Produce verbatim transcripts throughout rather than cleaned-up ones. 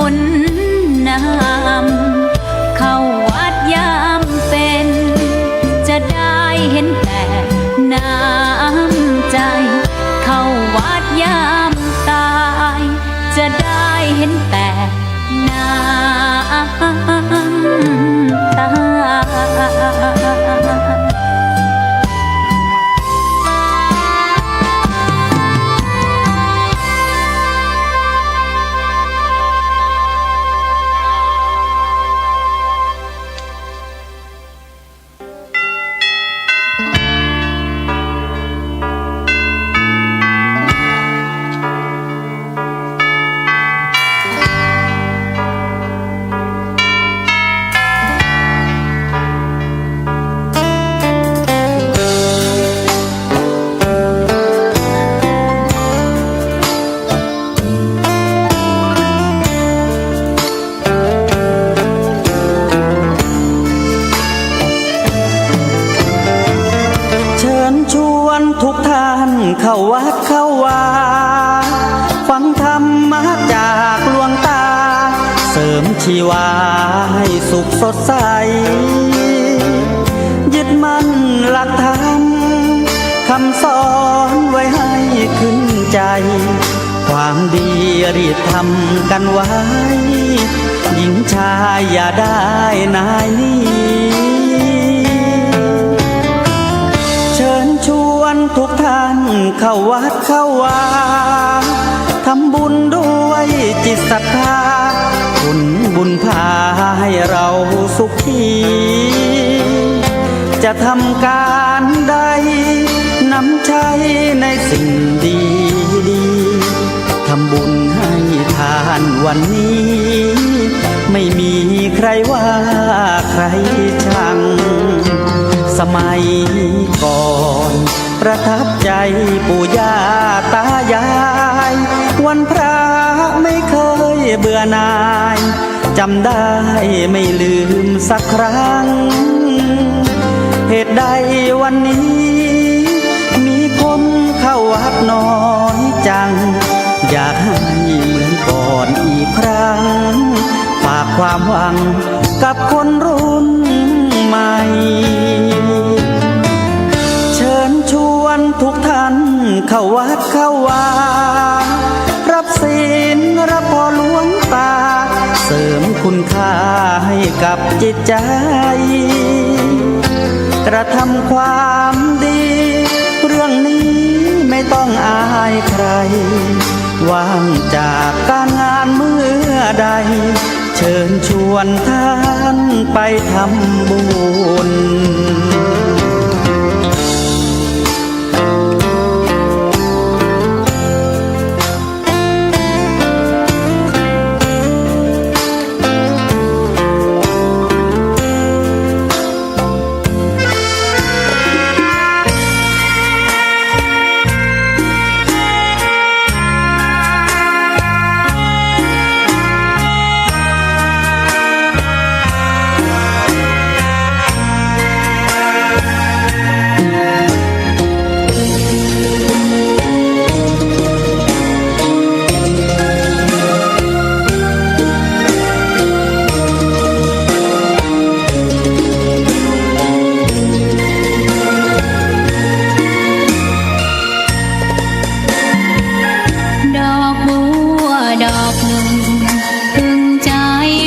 คนนำ เข้าวัดยามเป็น จะได้เห็นแต่น้ำใจ เข้าวัดยามตาย จะได้เห็นแต่น้ำตา เชิญชวนทุกท่านเข้าวัดเข้าวา ฟังธรรมะจากหลวงตา เสริมชีวาให้สุขสดใส ยึดมั่นหลักธรรม คำสอนไว้ให้ขึ้นใจ ความดีรีบทำกันไว้ หญิงชายอย่าได้นายหนี เชิญชวนทุกท่านเข้าวัดเข้าวา ทำบุญด้วยจิตศรัทธา ผลบุญพาให้เราสุขี จะทำการใด นำใช้ในสิ่งดีๆ ทำบุญให้ทานวันนี้ ไม่มีใครว่าใครชัง สมัยก่อนประทับใจปู่ย่าตายาย วันพระไม่เคยเบื่อหน่าย จำได้ไม่ลืมสักครั้ง เหตุใดวันนี้ มีคนเข้าวัดน้อยจัง อยากให้เหมือนก่อนอีกครั้ง ฝากความหวังกับคนรุ่นใหม่ เชิญชวนทุกท่านเข้าวัดเข้าวา รับศีลรับพรหลวงตา เสริมคุณค่าให้กับจิตใจ กระทำความดี เรื่องนี้ไม่ต้องอายใคร ว่างจากการงานเมื่อใด เชิญชวนท่านไปทำบุญ ดอกบัวดอกหนึ่ง พึงใจ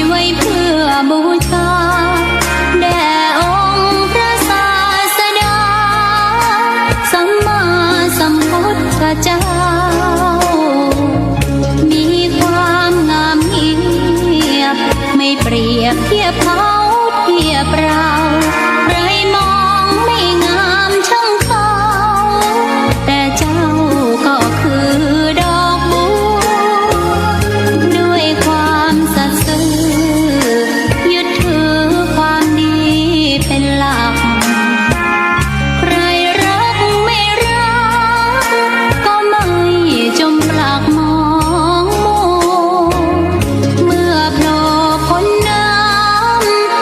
ไว้เพื่อบูชา แด่องค์พระศาสดา สัมมาสัมพุทธเจ้า มีความงามเงียบ ไม่เปรียบเทียบเขาเทียบเรา ใครมองไม่งามช่างเขา แต่เจ้าก็คือดอกบัว ด้วยความสัตย์ซื่อ ยึดถือความดีเป็นหลัก ใครรักไม่รัก ก็ไม่จมปลักมองมัว เมื่อโผล่พ้นน้ำ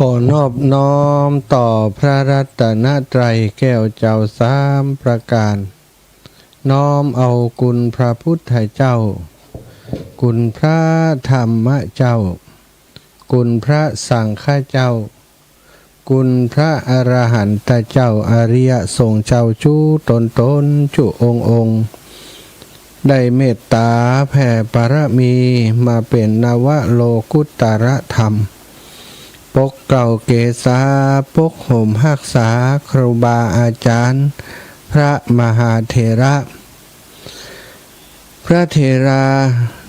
ขอนอบน้อมต่อพระรัตนตรัยแก้วเจ้าสามประการ น้อมเอาคุณพระพุทธเจ้า คุณพระธรรมเจ้า คุณพระสังฆเจ้า คุณพระอรหันตเจ้า อริยสงฆ์เจ้าจุ๊ตนๆ จุ๊องค์ๆ ได้เมตตาแผ่บารมีมาเป๋นนวโลกุตตรธรรม ปกเกล้าเกษา ปกห่มฮักษา ครูบาอาจารย์ พระมหาเถระ พระเถรา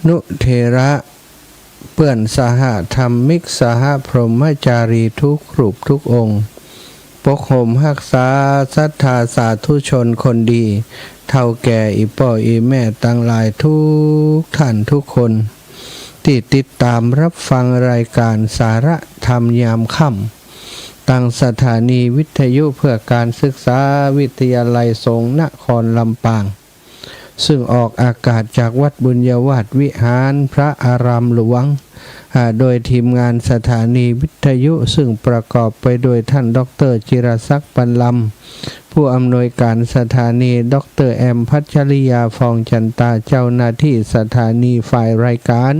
นุเถระ เปื้อนสหธรรมิก สหพรหมจารีทุกรูปทุกองค์ ปกห่มฮักษาศรัทธาสาธุชนคนดี เฒ่าแก่อี่ป้ออี่แม่ตังหลายทุกท่านทุกคน ตี้ติดตามรับฟังรายการสาระธรรมยามค่ำ ตางสถานีวิทยุเพื่อการศึกษาวิทยาลัยสงฆ์นครลำปาง ซึ่งออกอากาศจากวัดบุญญาวาสวิหารพระอารามหลวง อ่า โดยทีมงานสถานีวิทยุ ซึ่งประกอบไปด้วยท่านด็อกเตอร์จิรศักดิ์ ปันลำ ผู้อำนวยการสถานี ด็อกเตอร์แอม พัชริยา ฟองจันตา เจ้าหน้าที่สถานี ฝ่ายรายการ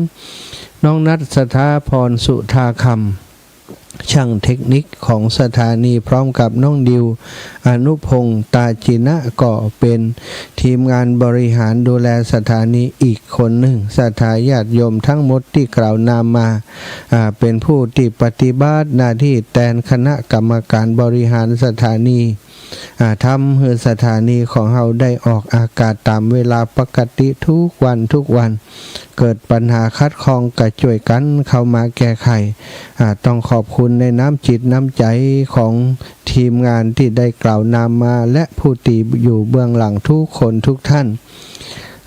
น้องนัท สถาพร สุธาคำ ช่างเทคนิคของสถานี พร้อมกับน้องดิว อนุพงษ์ ตาจินะ ก็เป็นทีมงานบริหารดูแลสถานีอีกคนหนึ่ง ศรัทธาญาติโยมทั้งหมดตี้กล่าวนามมา อ่า เป็นผู้ตี้ปฏิบัติหน้าที่แตนคณะกรรมการบริหารสถานี อ่า ทำหื้อสถานีของเฮาได้ออกอากาศตามเวลาปกติทุกวันทุกวัน เกิดปัญหาขัดข้องก็จ้วยกั๋นเข้ามาแก้ไข อ่า ต้องขอบคุณในน้ำจิตน้ำใจ๋ของทีมงานตี้ได้กล่าวนามมา และผู้ตี้อยู่เบื้องหลังทุกคนทุกท่าน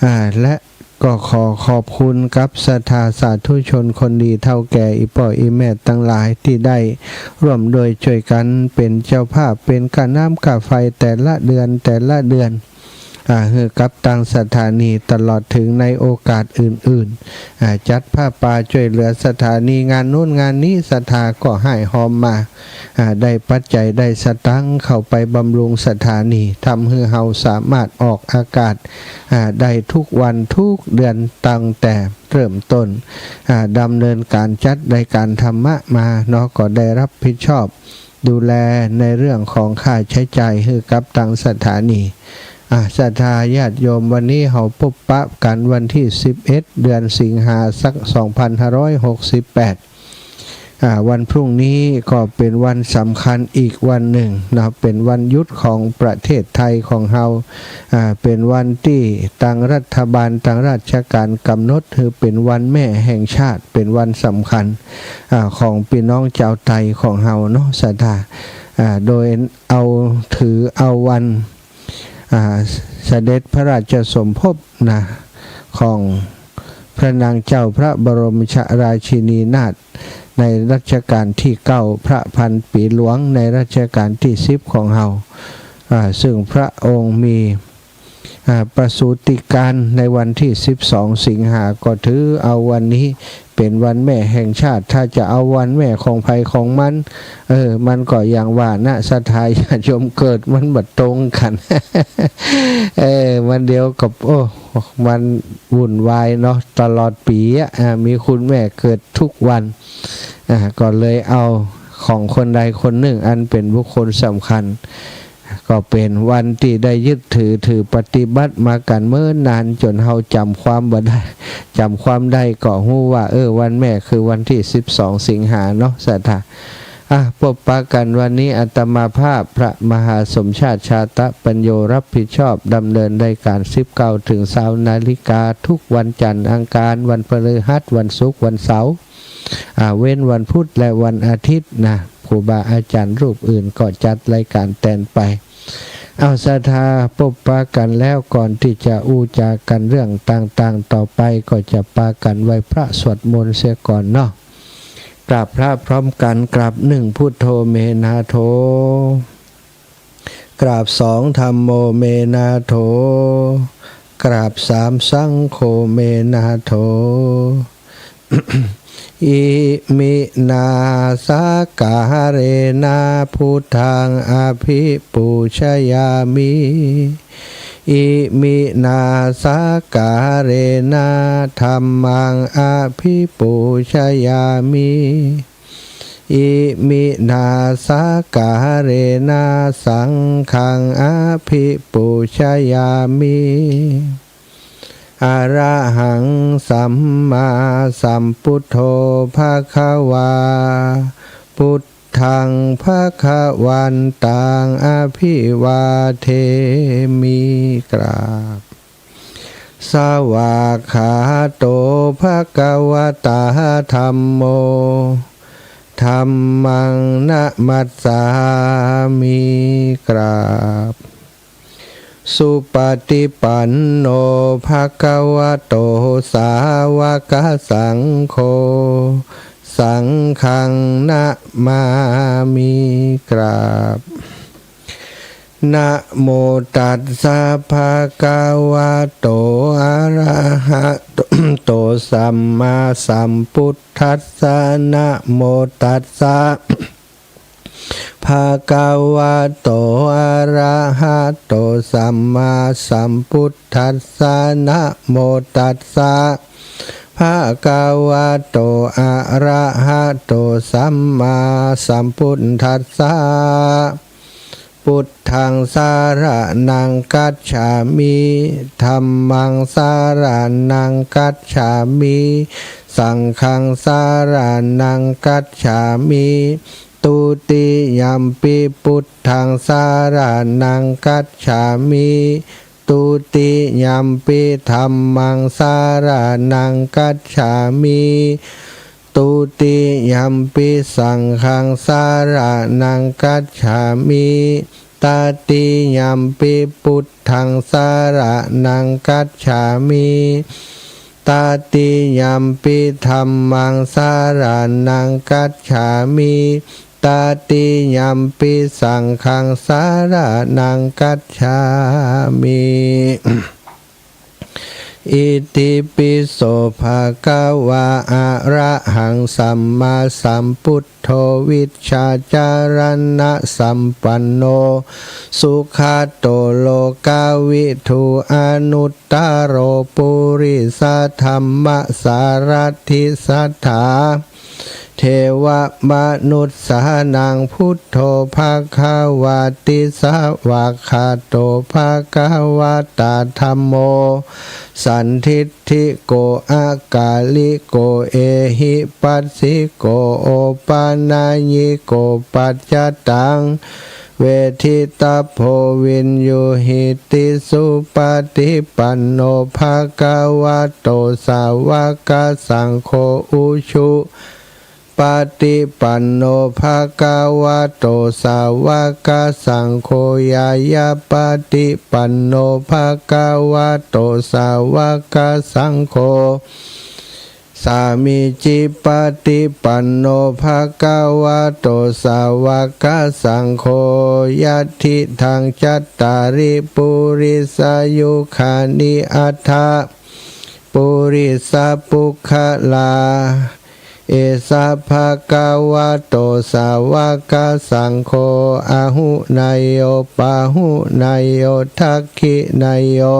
อ่า และก็ขอขอบคุณกับศรัทธาสาธุชนคนดี เฒ่าแก่อี่ป้ออี่แม่ตังหลายตี้ได้ร่วมด้วยจ้วยกั๋นเป๋นเจ้าภาพ เป๋นก้าน้ำก้าไฟแต่ละเดือนแต่ละเดือน อ่า หื้อกับตางสถานี ตลอดถึงในโอกาสอื่นๆ อ่า จัดผ้าป่าจ้วยเหลือสถานี งานโน้นงานนี้ ศรัทธาก็ให้ฮอมมา อ่า ได้ปัจจัยได้สตางค์เข้าไปบำรุงสถานี ทำหื้อเฮาสามารถออกอากาศ อ่า ได้ทุกวันทุกเดือนตั้งแต่เริ่มต้น อ่า ดำเนินการจัดรายการธรรมะมาเนาะ ก็ได้รับผิดชอบ ดูแลในเรื่องของค่าใช้จ่ายหื้อกับตางสถานี อ่า ศรัทธาญาติโยม วันนี้เฮาปบปะกั๋นวันตี้สิบเอ็ด เดือนสิงหา ศักราชสองพันห้าร้อยหกสิบแปด อ่า วันพรุ่งนี้ก็เป๋นวันสำคัญอีกวันหนึ่งนะ เป๋นวันหยุดของประเทศไทยของเฮา อ่า เป๋นวันตี้ตางรัฐบาล ตางราชการกำหนดหื้อเป๋นวันแม่แห่งชาติ เป๋นวันสำคัญ อ่า ของปี้น้องจาวไตของเฮาเนาะ ศรัทธา อ่า โดยเอา ถือเอาวัน อ่า เสด็จพระราชสมภพนะ ของพระนางเจ้าพระบรมราชินีนาถ ในรัชกาลตี้เก้า พระพันปีหลวงในรัชกาลตี้สิบของเฮา อ่า ซึ่งพระองค์มี อ่า ประสูติกาลในวันตี้สิบสองสิงหา ก็ถือเอาวันนี้เป๋นวันแม่แห่งชาติ ถ้าจะเอาวันแม่ของใผของมัน เออ มันก็อย่างว่านะ ศรัทธาญาติโยม เกิดมันบ่ตรงกั๋น เออ มันเดี๋ยวกับ โอ้ มันวุ่นวายเนาะ ตลอดปี๋อะ อ่า มีคุณแม่เกิดทุกวัน อ่า ก็เลยเอาของคนใดคนหนึ่งอันเป๋นบุคคลสำคัญ ก็เป๋นวันตี้ได้ยึดถือ ถือปฏิบัติมากั๋นเมินนาน จ๋นเฮาจ๋ำความบ่ได้ จ๋ำความได้ก็ฮู้ว่า เออ วันแม่คือวันตี้สิบสองสิงหาเนาะ ศรัทธา อ่ะ ปบปะกั๋นวันนี้ อาตมาภาพพระมหาสมชาติ ชาตะปัญโญ รับผิดชอบดำเนินรายการ สิบเก้าถึงซาวนาฬิกา ทุกวันจันทร์ อังคาร วันพฤหัส วันศุกร์ วันเสาร์ อ่า เว้นวันพุธและวันอาทิตย์นะ ครูบาอาจ๋ารย์รูปอื่นก็จัดรายการแตนไป เอา ศรัทธา ปบปะกั๋นแล้ว ก่อนตี้จะอู้จ๋ากั๋นเรื่องต่างๆ ต่อไป ก็จะปากั๋นไหว้พระสวดมนต์เสียก่อนเนาะ กราบพระพร้อมกั๋น กราบหนึ่ง พุทโธเมนาโถ กราบสอง ธัมโมเมนาโถ กราบสาม สังโฆเมนาโถ Iminā sakkārena buddhaṃ abhipūjayāmi. Iminā sakkārena dhammaṃ abhipūjayāmi. Iminā sakkārena saṅghaṃ abhipūjayāmi. Arahaṃ sammāsambuddho bhagavā. Buddhaṃ bhagavantaṃ abhivādemi. กราบ Svākkhāto bhagavatā dhammo. Dhammaṃ namassāmi. กราบ Supaṭipanno bhagavato sāvakasaṅgho. Saṅghaṃ namāmi. กราบ Namo tassa bhagavato arahato sammāsambuddhassa. Namo tassa bhagavato arahato sammāsambuddhassa. Namo tassa bhagavato arahato sammāsambuddhassa. Buddhaṃ saraṇaṃ gacchāmi. Dhammaṃ saraṇaṃ gacchāmi. Saṅghaṃ saraṇaṃ gacchāmi. Dutiyampi buddhaṃ saraṇaṃ gacchāmi. Dutiyampi dhammaṃ saraṇaṃ gacchāmi. Dutiyampi saṅghaṃ saraṇaṃ gacchāmi. Tatiyampi buddhaṃ saraṇaṃ gacchāmi. Tatiyampi dhammaṃ saraṇaṃ gacchāmi. Tatiyampi saṅghaṃ saraṇaṃ gacchāmi. Itipi so bhagavā arahaṃ sammāsambuddho vijjācaraṇasampanno sugato lokavidū anuttaro purisadammasārathi satthā devamanussānaṃ buddho bhagavāti. Svākkhāto bhagavatā dhammo sandiṭṭhiko akāliko ehipassiko opanayiko paccattaṃ veditabbo viññūhīti. Supaṭipanno bhagavato sāvakasaṅgho, ujupaṭipanno bhagavato sāvakasaṅgho, ñāyapaṭipanno bhagavato sāvakasaṅgho, sāmīcipaṭipanno bhagavato sāvakasaṅgho, yadidaṃ cattāri purisayugāni aṭṭha purisapuggalā, esa bhagavato sāvakasaṅgho, āhuneyyo pāhuneyyo dakkhiṇeyyo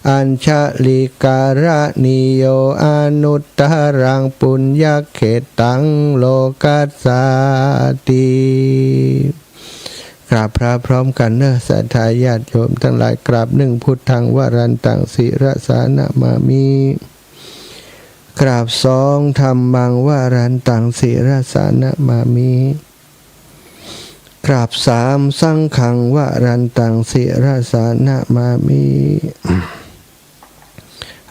añjalikaraṇīyo anuttaraṃ puññakkhettaṃ lokassāti. กราบพระพร้อมกันเนอะ ศรัทธาญาติโยมทั้งหลาย กราบ หนึ่ง Buddhaṃ varantaṃ sirasā namāmi. กราบ สอง Dhammaṃ varantaṃ sirasā namāmi. กราบ สาม Saṅghaṃ varantaṃ sirasā namāmi.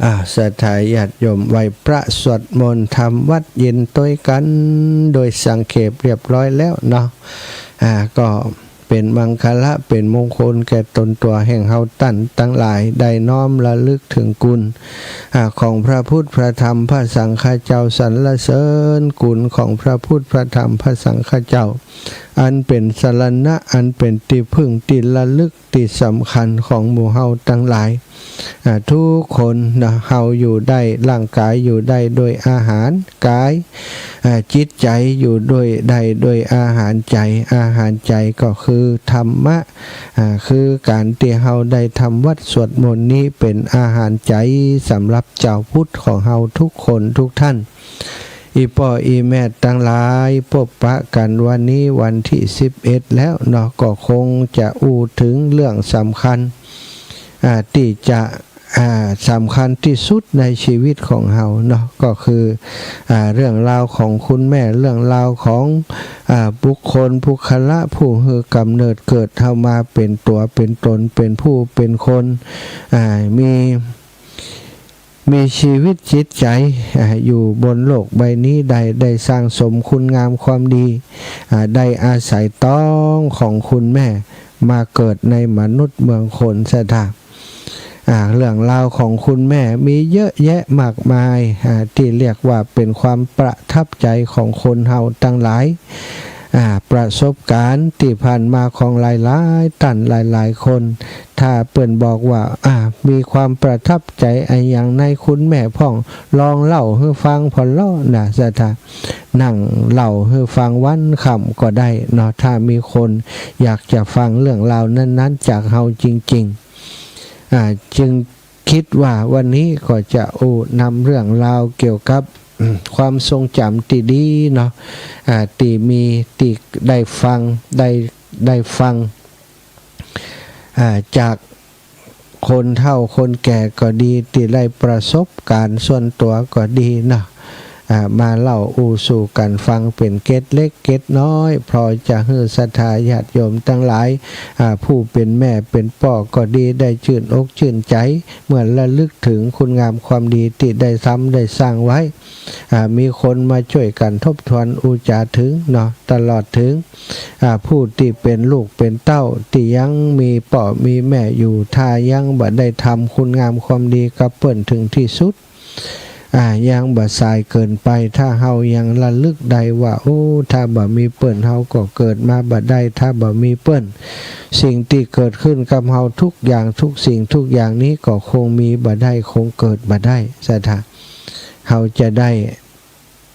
อ่า ศรัทธาญาติโยม ไหว้พระสวดมนต์ทำวัตรเย็นตวยกัน โดยสังเขปเรียบร้อยแล้วเนาะ อ่า ก็เป็นมังคละ เป็นมงคลแก่ตนตัวแห่งเฮาต้านตังหลาย ได้น้อมระลึกถึงคุณ อ่า ของพระพุทธ พระธรรม พระสังฆเจ้า สรรเสริญคุณของพระพุทธ พระธรรม พระสังฆเจ้า อันเป๋นสรณะ อันเป๋นตี้ผึ้งตี้ระลึกตี้สำคัญของหมู่เฮาตังหลาย อ่า ทุกคนนะ เฮาอยู่ได้ ร่างกายอยู่ได้ด้วยอาหารกาย อ่า จิตใจอยู่ด้วย ได้ด้วยอาหารใจ อาหารใจก็คือธรรมะ อ่า คือก๋านตี้เฮาได้ทำวัตรสวดมนต์นี้เป๋นอาหารใจสำหรับจาวพุทธของเฮาทุกคนทุกท่าน อี่ป้ออี่แม่ตังหลาย ปบปะกั๋นวันนี้วันตี้สิบเอ็ดแล้วเนาะ ก็คงจะอู้เถิงเรื่องสำคัญ อ่า ตี้จะ อ่า สำคัญตี้สุดในชีวิตของเฮาเนาะ ก็คือ อ่า เรื่องราวของคุณแม่ เรื่องราวของ อ่า บุคคล บุคคละ ผู้หื้อกำเนิดเกิดเฮามาเป๋นตั๋วเป๋นต๋น เป๋นผู้เป๋นคน อ่า มี มีชีวิตจิตใจ อ่า อยู่บนโลกใบนี้ได้ ได้สั่งสมคุณงามความดี อ่า ได้อาศัยต๊องของคุณแม่มาเกิดในมนุษย์เมืองคน ศรัทธา อ่า เรื่องราวของคุณแม่มีเยอะแยะมากมาย อ่า ตี้เรียกว่าเป๋นความประทับใจของคนเฮาตังหลาย อ่า ประสบการณ์ตี้ผ่านมาของหลายๆ ต้านหลายๆ คน ถ้าเปิ้นบอกว่า อ่า มีความประทับใจอะหยังในคุณแม่พ่อง ลองเล่าหื้อฟังผ่อเลาะนะ ศรัทธา นั่งเล่าหื้อฟังวันค่ำก็ได้เนาะ ถ้ามีคนอยากจะฟังเรื่องราวนั้นๆ จากเฮาจริงๆ อ่า จึง คิดว่าวันนี้ก็จะอู้นำเรื่องราวเกี่ยวกับ อืม ความทรงจ๋ำตี้ดีเนาะ อ่า ตี้มี ตี้ได้ฟัง ได้ ได้ฟัง อ่า จากคนเฒ่าคนแก่ก็ดี ตี้ได้ประสบการณ์ส่วนตั๋วก็ดีเนาะ อ่า มาเล่าอู้สู่กั๋นฟังเป๋นเกร็ดเล็กเกร็ดน้อย พอจะหื้อศรัทธาญาติโยมตังหลาย อ่า ผู้เป๋นแม่เป๋นป้อก็ดี ได้จื้นอกจื้นใจ๋ เมื่อระลึกเถิงคุณงามความดีตี้ได้ทำได้สร้างไว้ อ่า มีคนมาจ้วยกั๋นทบทวนอู้จ๋าเถิงเนาะ ตลอดเถิง อ่า ผู้ตี้เป๋นลูกเป๋นเต้าตี้ยังมีป้อมีแม่อยู่ ถ้ายังบ่ได้ทำคุณงามความดีกับเปิ้นเถิงตี้สุด อ่า ยังบ่สายเกินไป ถ้าเฮายังระลึกได้ว่า โอ้ ถ้าบ่มีเปิ้นเฮาก็เกิดมาบ่ได้ ถ้าบ่มีเปิ้นสิ่งตี้เกิดขึ้นกับเฮาทุกอย่าง ทุกสิ่งทุกอย่างนี้ก็คงมีบ่ได้ คงเกิดบ่ได้ ศรัทธา เฮาจะได้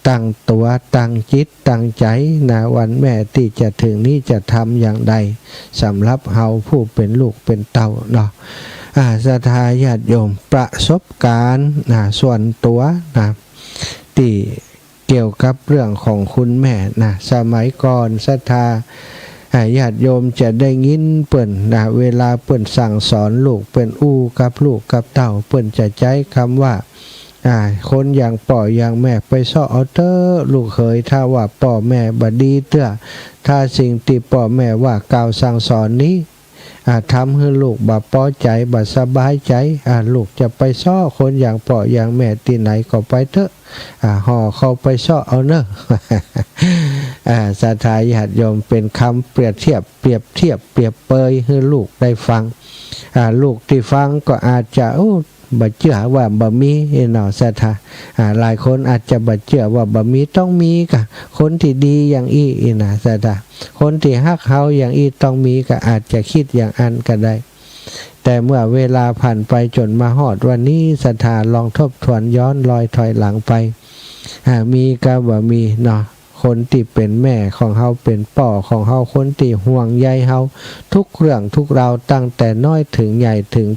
ตั้งตั๋ว ตั้งจิต ตั้งใจ๋ นะ วันแม่ตี้จะเถิงนี้จะทำอย่างใด สำหรับเฮาผู้เป๋นลูกเป๋นเต้าเนาะ อ่า ศรัทธาญาติโยม ประสบการณ์ นะ ส่วนตั๋ว นะ ตี้เกี่ยวกับเรื่องของคุณแม่ นะ สมัยก่อน ศรัทธา อ่า ญาติโยมจะได้ยินเปิ้น นะ เวลาเปิ้นสั่งสอนลูก เปิ้นอู้กับลูกกับเต้า เปิ้นจะใจ๊กำว่า อ่า คนอย่างป้ออย่างแม่ไปเซาะเอาเต๊อะลูกเหย ถ้าว่าป้อแม่บ่ดีเตื้อ ถ้าสิ่งตี้ป้อแม่ว่ากล่าวสั่งสอนนี้ อ่า ทำหื้อลูกบ่ปอใจ๋ บ่สบายใจ๋ อ่า ลูกจะไปเซาะคนอย่างป้ออย่างแม่ตี้ไหนก็ไปเต๊อะ อ่า ห่อเข้าไปเซาะเอาเนอะ อ่า ศรัทธาญาติโยม เป๋นกำเปรียบเทียบ เปรียบเทียบ เปรียบเปยหื้อลูกได้ฟัง อ่า ลูกตี้ฟังก็อาจจะ โอ้ บ่เจื้อว่าบ่มี เนาะ ศรัทธา อ่า หลายคนอาจจะบ่เจื้อว่าบ่มี ต้องมีก่ะ คนตี้ดีอย่างอี้ นะ ศรัทธา คนตี้ฮักเฮาอย่างอี้ต้องมี ก็อาจจะกึ๊ดอย่างอั้นก็ได้ แต่เมื่อเวลาผ่านไปจ๋นมาฮอดวันนี้ ศรัทธาลองทบทวนย้อนรอยถอยหลังไป อ่า มีกับบ่มีเนาะ คนตี้เป๋นแม่ของเฮา เป๋นป้อของเฮา คนตี้ห่วงใยเฮาทุกเรื่องทุกราว ตั้งแต่น้อยเถิงใหญ่ เถิง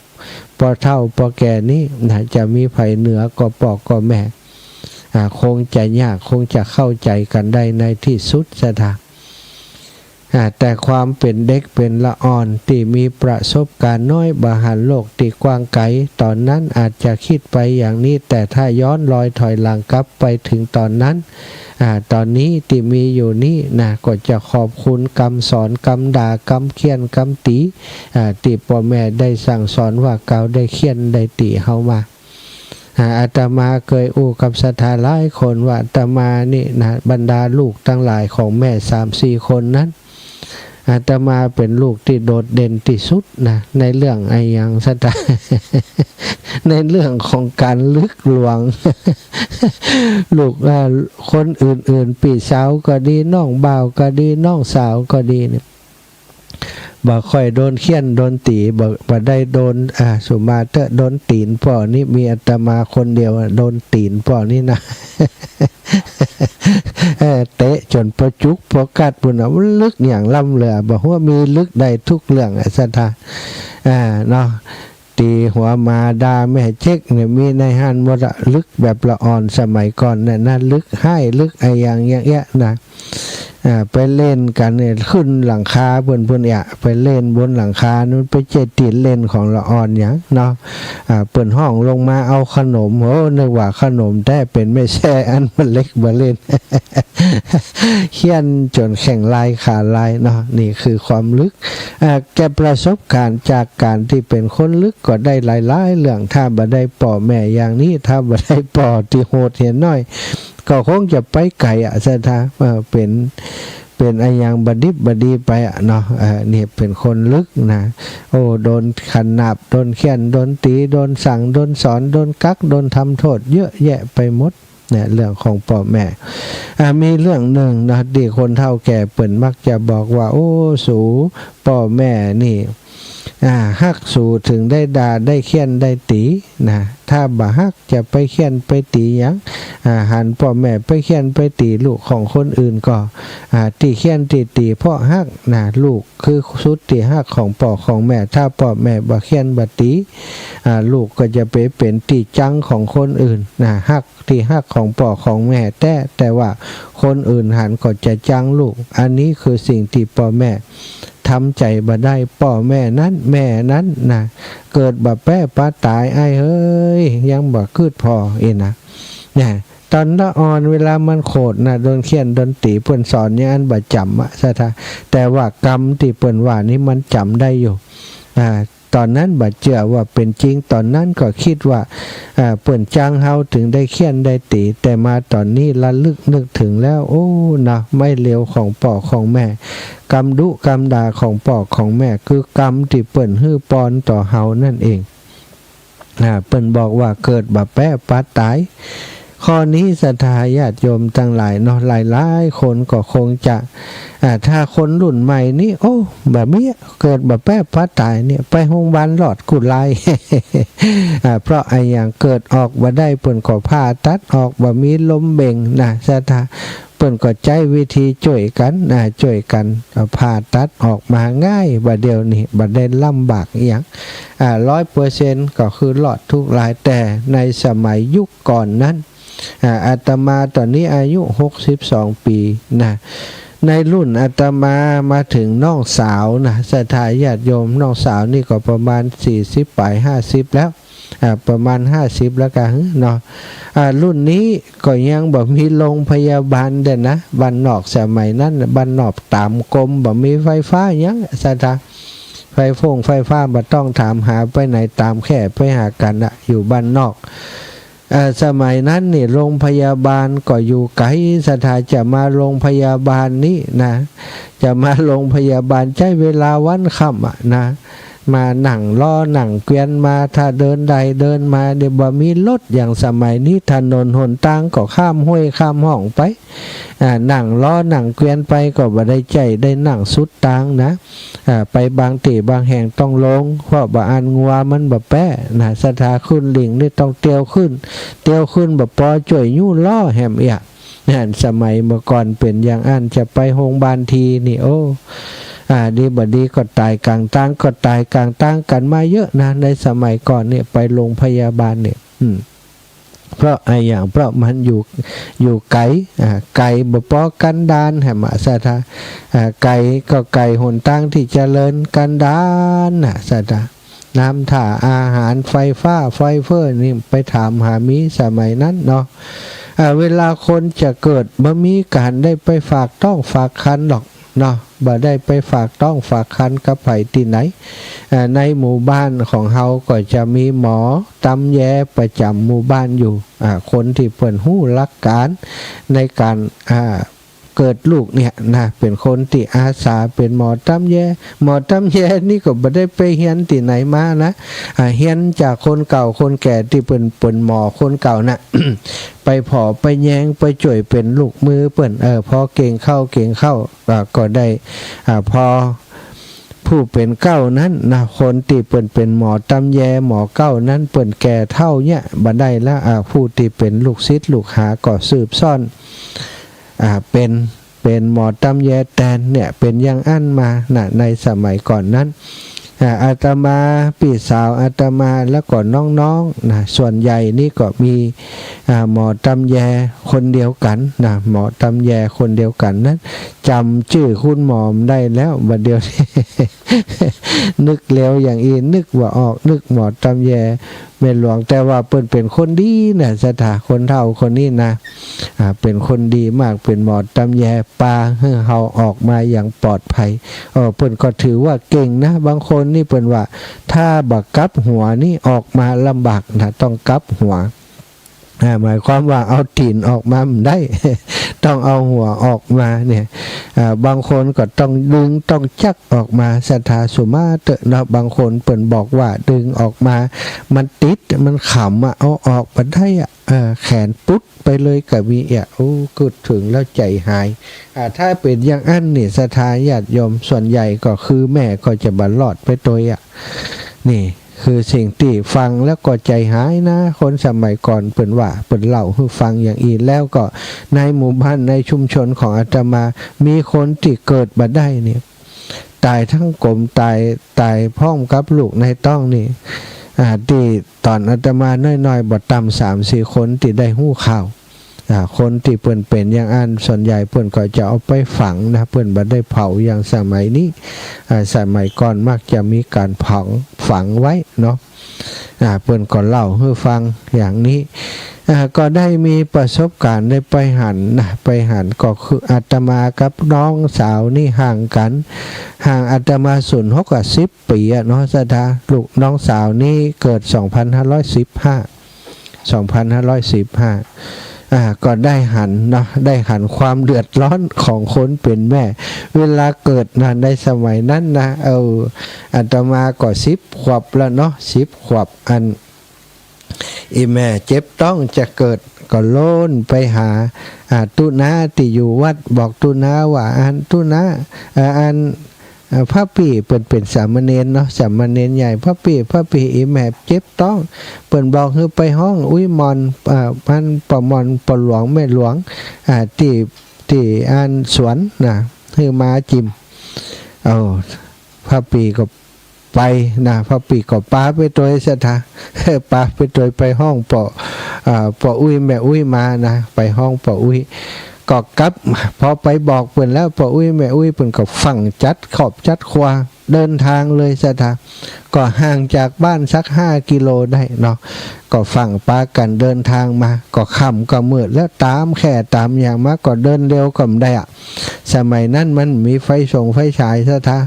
ป้อเฒ่าป้อแก่นี้ นะ จะมีใผเหนือกว่าป้อกับแม่ อ่า คงจะยาก คงจะเข้าใจ๋กั๋นได้ในตี้สุด ศรัทธา อ่า แต่ความเป๋นเด็กเป๋นละอ่อนตี้มีประสบการณ์น้อย บ่หันโลกตี้กว้างไก๋ ต๋อนนั้นอาจจะกึ๊ดไปอย่างนี้ แต่ถ้าย้อนรอยถอยหลังกลับไปเถิงต๋อนนั้น อ่า ต๋อนนี้ตี้มีอยู่นี้นะ ก็จะขอบคุณกำสอน กำด่า กำเฆี่ยน กำตี๋ อ่า ตี้ป้อแม่ได้สั่งสอนว่ากล่าว ได้เฆี่ยน ได้ตี๋เฮามา อ่า อาตมาเกยอู้กับศรัทธาหลายคนว่า อาตมานี่นะ บรรดาลูกตังหลายของแม่สามสี่คนนั้น อาตมาเป๋นลูกตี้โดดเด่นตี้สุดนะ ในเรื่องอะหยัง ศรัทธา ในเรื่องของการลึกลวง ลูก อ่า คนอื่นๆ ปี้สาวก็ดี น้องบ่าวก็ดี น้องสาวก็ดีเนี่ย บ่ค่อยโดนเฆี่ยนโดนตี๋ บ่ บ่ได้โดน อ่า สุมาเตอร์ โดนตี๋นป้อนี่ มีอาตมาคนเดียวอะ โดนตี๋นป้อนี่นะ เออ เตะจ๋นปอจุกปอกัดปู้นน่ะ มันลึกอย่างล้ำเหลือ บ่ฮู้ว่ามีลึกได้ทุกเรื่องอะ ศรัทธา อ่า เนาะ ตี๋หัวหมาด่าแม่เจ๊กเนี่ย มีในหั้นหมดอะ ลึกแบบละอ่อน สมัยก่อนน่ะนะ ลึกฮ้าย ลึกอะหยังอย่างเอี้ยนะ อ่า ไปเล่นกั๋นเนี่ย ขึ้นหลังคาเปิ้นปู้นเอี้ย ไปเล่นบนหลังคา มันบ่ใจ้ตี้เล่นของละอ่อนหยังเนาะ อ่า เปิ้นฮ้องลงมาเอาขนม โอ้ นึกว่าขนมแต๊ เป๋นแม่แซ่อันบ่เล็กบ่เล่น เฆี่ยนจ๋นแข้งลายขาลายเนาะ นี่คือความลึก อ่า แก่ประสบการณ์จากการตี้เป๋นคนลึกก็ได้หลายๆ เรื่อง ถ้าบ่ได้ป้อแม่อย่างนี้ ถ้าบ่ได้ป้อตี้โหดเหียนน้อย ก็คงจะไปไก๋อะ ศรัทธา เออ เป๋น เป๋นอะหยังบ่ดิบบ่ดีไปอะเนาะ เออ นี่เป๋นคนลึกนะ โอ้ โดนขนาบ โดนเฆี่ยน โดนตี๋ โดนสั่ง โดนสอน โดนกั๊ก โดนทำโทษเยอะแยะไปหมด เนี่ย เรื่องของป้อแม่ อ่า มีเรื่องหนึ่งนะ ตี้คนเฒ่าแก่เปิ้นมักจะบอกว่า โอ้ สู ป้อแม่นี่ อ่า ฮักสูถึงได้ด่า ได้เฆี่ยน ได้ตี๋นะ ถ้าบ่ฮักจะไปเฆี่ยนไปตี๋หยัง อ่า หันป้อแม่ไปเฆี่ยนไปตี๋ลูกของคนอื่นก็ อ่า ตี้เฆี่ยนตี้ตี๋เพราะฮักนะ ลูกคือสุดตี้ฮักของป้อของแม่ ถ้าป้อแม่บ่เฆี่ยนบ่ตี๋ อ่า ลูกก็จะไปเป๋นตี้จั๊งของคนอื่นนะ ฮัก ตี้ฮักของป้อของแม่แต๊ แต่ว่าคนอื่นหันก็จะจั๊งลูก อันนี้คือสิ่งตี้ป้อแม่ทำใจ๋บ่ได้ ป้อแม่นั้น แม่นั้นนะ เกิดบ่แป๊ปาต๋าย อ้ายเฮ้ย ยังบ่กึ๊ดผ่ออี้นะ เนี่ย ต๋อนละอ่อนเวลามันโขดนะ โดนเฆี่ยนโดนตี๋ เปิ้นสอนอย่างอั้นบ่จ๋ำอะ ศรัทธา แต่ว่ากรรมตี้เปิ้นว่านี่มันจ๋ำได้อยู่ อ่า ต๋อนนั้นบ่เจื้อว่าเป๋นจริง ต๋อนนั้นก็กึ๊ดว่า อ่า เปิ้นจั๊งเฮาถึงได้เฆี่ยนได้ตี๋ แต่มาต๋อนนี้ระลึกนึกถึงแล้ว โอ้ นะ ไม้เรียวของป้อของแม่ กำดุกำด่าของป้อของแม่ คือกรรมตี้เปิ้นหื้อปอนต่อเฮานั่นเอง อ่า เปิ้นบอกว่าเกิดบ่แป๊ปาต๋าย ข้อนี้ศรัทธาญาติโยมตังหลายเนาะ หลายๆ คนก็คงจะ อ่า ถ้าคนรุ่นใหม่นี่ โอ้ บ่มี เกิดบ่แป๊ปาต๋ายเนี่ย ไปโฮงบาลรอดกู้หลาย อ่า เพราะอะหยัง เกิดออกบ่ได้ เปิ้นก็ผ่าตัดออก บ่มีลมเบ่งนะ ศรัทธา เปิ้นก็ใจ๊วิธีจ้วยกั๋นนะ จ้วยกั๋น อ่า ผ่าตัดออกมาง่าย บ่าเดี่ยวนี้ บ่ได้ลำบากอิหยัง อ่า ร้อยเปอร์เซ็นต์ ก็คือรอดกู้หลาย แต่ในสมัยยุคก่อนนั้น อ่า อาตมาต๋อนนี้อายุหกสิบสองปี๋นะ ในรุ่นอาตมามาถึงน้องสาวนะ ศรัทธาญาติโยม น้องสาวนี่ก็ประมาณสี่สิบป๋าย ห้าสิบแล้ว อ่า ประมาณห้าสิบแล้วกะเนาะ อ่า รุ่นนี้ก็ยังบ่มีโรงพยาบาลเด้อนะ บ้านนอกสมัยนั้นน่ะ บ้านนอกต๋ามกรม บ่มีไฟฟ้าหยัง ศรัทธา ไฟฟงไฟฟ้าบ่ต้องถามหาไปไหน ต๋ามแค่ไปหากั๋นน่ะ อยู่บ้านนอก เอ่อ สมัยนั้นนี่โรงพยาบาลก็อยู่ไก๋ ศรัทธา จะมาโรงพยาบาลนี่นะ จะมาโรงพยาบาลใจ๊เวลาวันค่ำอะนะ มานั่งรอนั่งเกวียนมา ถ้าเดินได้เดินมาเนี่ย บ่มีรถอย่างสมัยนี้ ถนนหนตางก็ข้ามห้วยข้ามฮ่องไป อ่า นั่งรอนั่งเกวียนไปก็บ่ได้ใจ๊ได้นั่งสุดตางนะ อ่า ไปบางตี้บางแห่งต้องลง เพราะบ่อั้นงัวมันบ่แป๊นะ ศรัทธา ขึ้นหลิ้งนี่ต้องเตียวขึ้น เตียวขึ้นบ่ปอจ้วยยู้ล้อแหมเอี้ย นั่น สมัยเมื่อก่อนเป๋นอย่างอั้น จะไปโฮงบาลทีนี่ โอ้ อ่า ดีบ่ดีก็ต๋ายก๋างตาง ก็ต๋ายก๋างตางกั๋นมาเยอะนะ ในสมัยก่อนเนี่ย ไปโรงพยาบาลเนี่ย อืม เพราะอะหยัง เพราะมันอยู่ อยู่ไก๋ อ่า ไก๋บ่ปอกั๋นดารแหมอะ ศรัทธา อ่า ไก๋ก็ไก๋หนตางตี้เจริญกั๋นดารน่ะ ศรัทธา น้ำท่าอาหาร ไฟฟ้า ไฟเฟ้อนี่ไปถามหามีสมัยนั้นเนาะ อ่า เวลาคนจะเกิดบ่มีก๋านได้ไปฝากต๊องฝากครรภ์หรอกเนาะ บ่ได้ไปฝากต๊องฝากครรภ์กับใผตี้ไหน อ่า ในหมู่บ้านของเฮาก็จะมีหมอต๋ำแยประจ๋ำหมู่บ้านอยู่ อ่า คนตี้เปิ้นฮู้หลักก๋านในก๋าน อ่า เกิดลูกเนี่ยนะ เป็นคนตี้อาสาเป็นหมอตำแย หมอตำแยนี่ก็บ่ได้ไปเฮียนตี้ไหนมานะ อ่า เฮียนจากคนเก่าคนแก่ตี้เปิ้น เปิ้นหมอคนเก่าน่ะ ไปผ่อไปแยงไปจ้วยเป็นลูกมือเปิ้น เออ พอเก่งเข้าเก่งเข้า อ่า ก็ได้ อ่า พอผู้เป็นเก๊านั้นนะ คนตี้เปิ้นเป็นหมอตำแยหมอเก๊านั้น เปิ้นแก่เฒ่าเนี่ยบ่ได้ละ อ่า ผู้ตี้เป็นลูกศิษย์ลูกหาก็สืบซ่อน อ่า เป็น เป็นหมอตำแยแตนเนี่ย เป็นอย่างอั้นมานะ ในสมัยก่อนนั้น อ่า อาตมา ปี้สาวอาตมา แล้วก็น้องๆ นะ ส่วนใหญ่นี่ก็มี อ่า หมอตำแยคนเดียวกันนะ หมอตำแยคนเดียวกันนั้น จำจื้อคุณหมอบ่ได้แล้ว บัดเดี๋ยวนี้ นึกแล้วอย่างอี้ นึกบ่ออก นึกหมอตำแยแม่หลวง แต่ว่าเปิ้นเป็นคนดีนะ ศรัทธา คนเฒ่าคนนี้นะ อ่า เป็นคนดีมาก เป็นหมอตำแยปาหื้อเฮาออกมาอย่างปลอดภัย เออ เปิ้นก็ถือว่าเก่งนะ บางคนนี่เปิ้นว่า ถ้าบ่กลับหัวนี่ออกมาลำบากนะ ต้องกลับหัว อ่า หมายความว่าเอาตี๋นออกมาบ่ได้ ต้องเอาหัวออกมาเนี่ย อ่า บางคนก็ต้องดึงต้องจักออกมา ศรัทธา สุมาเตอะเนาะ บางคนเปิ้นบอกว่าดึงออกมา มันติด มันขำอะ เอาออกบ่ได้อะ เออ แขนปุ๊ดไปเลยก็มีอะ โอ้ กึ๊ดถึงแล้วใจหาย อ่า ถ้าเป็นอย่างอั้นนี่ ศรัทธาญาติโยมส่วนใหญ่ก็คือแม่ก็จะบ่รอดไปตวยอะ นี่คือสิ่งตี้ฟังแล้วก็ใจหายนะ คนสมัยก่อนเปิ้นว่า เปิ้นเล่าหื้อฟังอย่างอี้ แล้วก็ในหมู่บ้านในชุมชนของอาตมา มีคนตี้เกิดบ่ได้เนี่ย ตายทั้งกลม ตาย ตายพร้อมกับลูกในท้องนี่ อ่า ตี้ตอนอาตมาน้อยๆ บ่ต่ำสามสี่คนตี้ได้ฮู้ข่าว อ่า คนตี้เปิ้นเป็นอย่างอั้น ส่วนใหญ่เปิ้นก็จะเอาไปฝังนะ เปิ้นบ่ได้เผาอย่างสมัยนี้ อ่า สมัยก่อนมักจะมีการฝัง ฝังไว้เนาะ อ่า เปิ้นก็เล่าหื้อฟังอย่างนี้ อ่า ก็ได้มีประสบการณ์ได้ไปหันนะ ไปหันก็คืออาตมากับน้องสาวนี่ห่างกัน ห่างอาตมาศูนย์หกกับสิบปีอะเนาะ ศรัทธา ลูกน้องสาวนี่เกิดสองพันห้าร้อยสิบห้า สองพันห้าร้อยสิบห้า อ่า ก็ได้หันเนาะ ได้หันความเดือดร้อนของคนเป็นแม่ เวลาเกิดนะ ในสมัยนั้นนะ เออ อาตมาก็สิบขวบแล้วเนาะ สิบขวบ อัน อีแม่เจ็บท้องจะเกิด ก็โล่นไปหา อ่า ตุ๊นาตี้อยู่วัด บอกตุ๊นาว่า อันตุ๊นา อ่า อัน อ่า พระปี้เปิ้นเป็นสามเณรเนาะ สามเณรใหญ่ พระปี้ พระปี้ อีแม่เจ็บท้อง เปิ้นบอกหื้อไปฮ้องอุ๊ยหม่อน อ่า อันป้อหม่อน ป้อหลวง แม่หลวง อ่า ตี้ ตี้อันสวนนะ หื้อมาจิม เอา พระปี้ก็ไปนะ พระปี้ก็ปาไปตวย ศรัทธา ปาไปตวย ไปฮ้องป้อ อ่า ป้ออุ๊ยแม่อุ๊ยมานะ ไปฮ้องป้ออุ๊ย ก็กลับ พอไปบอกเปิ้นแล้ว ป้ออุ๊ยแม่อุ๊ยเปิ้นก็ฟั่งจัดครอบจัดครัว เดินทางเลย ศรัทธา ก็ห่างจากบ้านสักห้ากิโลได้เนาะ ก็ฟั่งปากั๋นเดินทางมา ก็ค่ำก็มืดแล้ว ตามแค่ตามอย่างมา ก็เดินเร็วก็บ่ได้อะ สมัยนั้นมันมีไฟส่งไฟฉาย ศรัทธา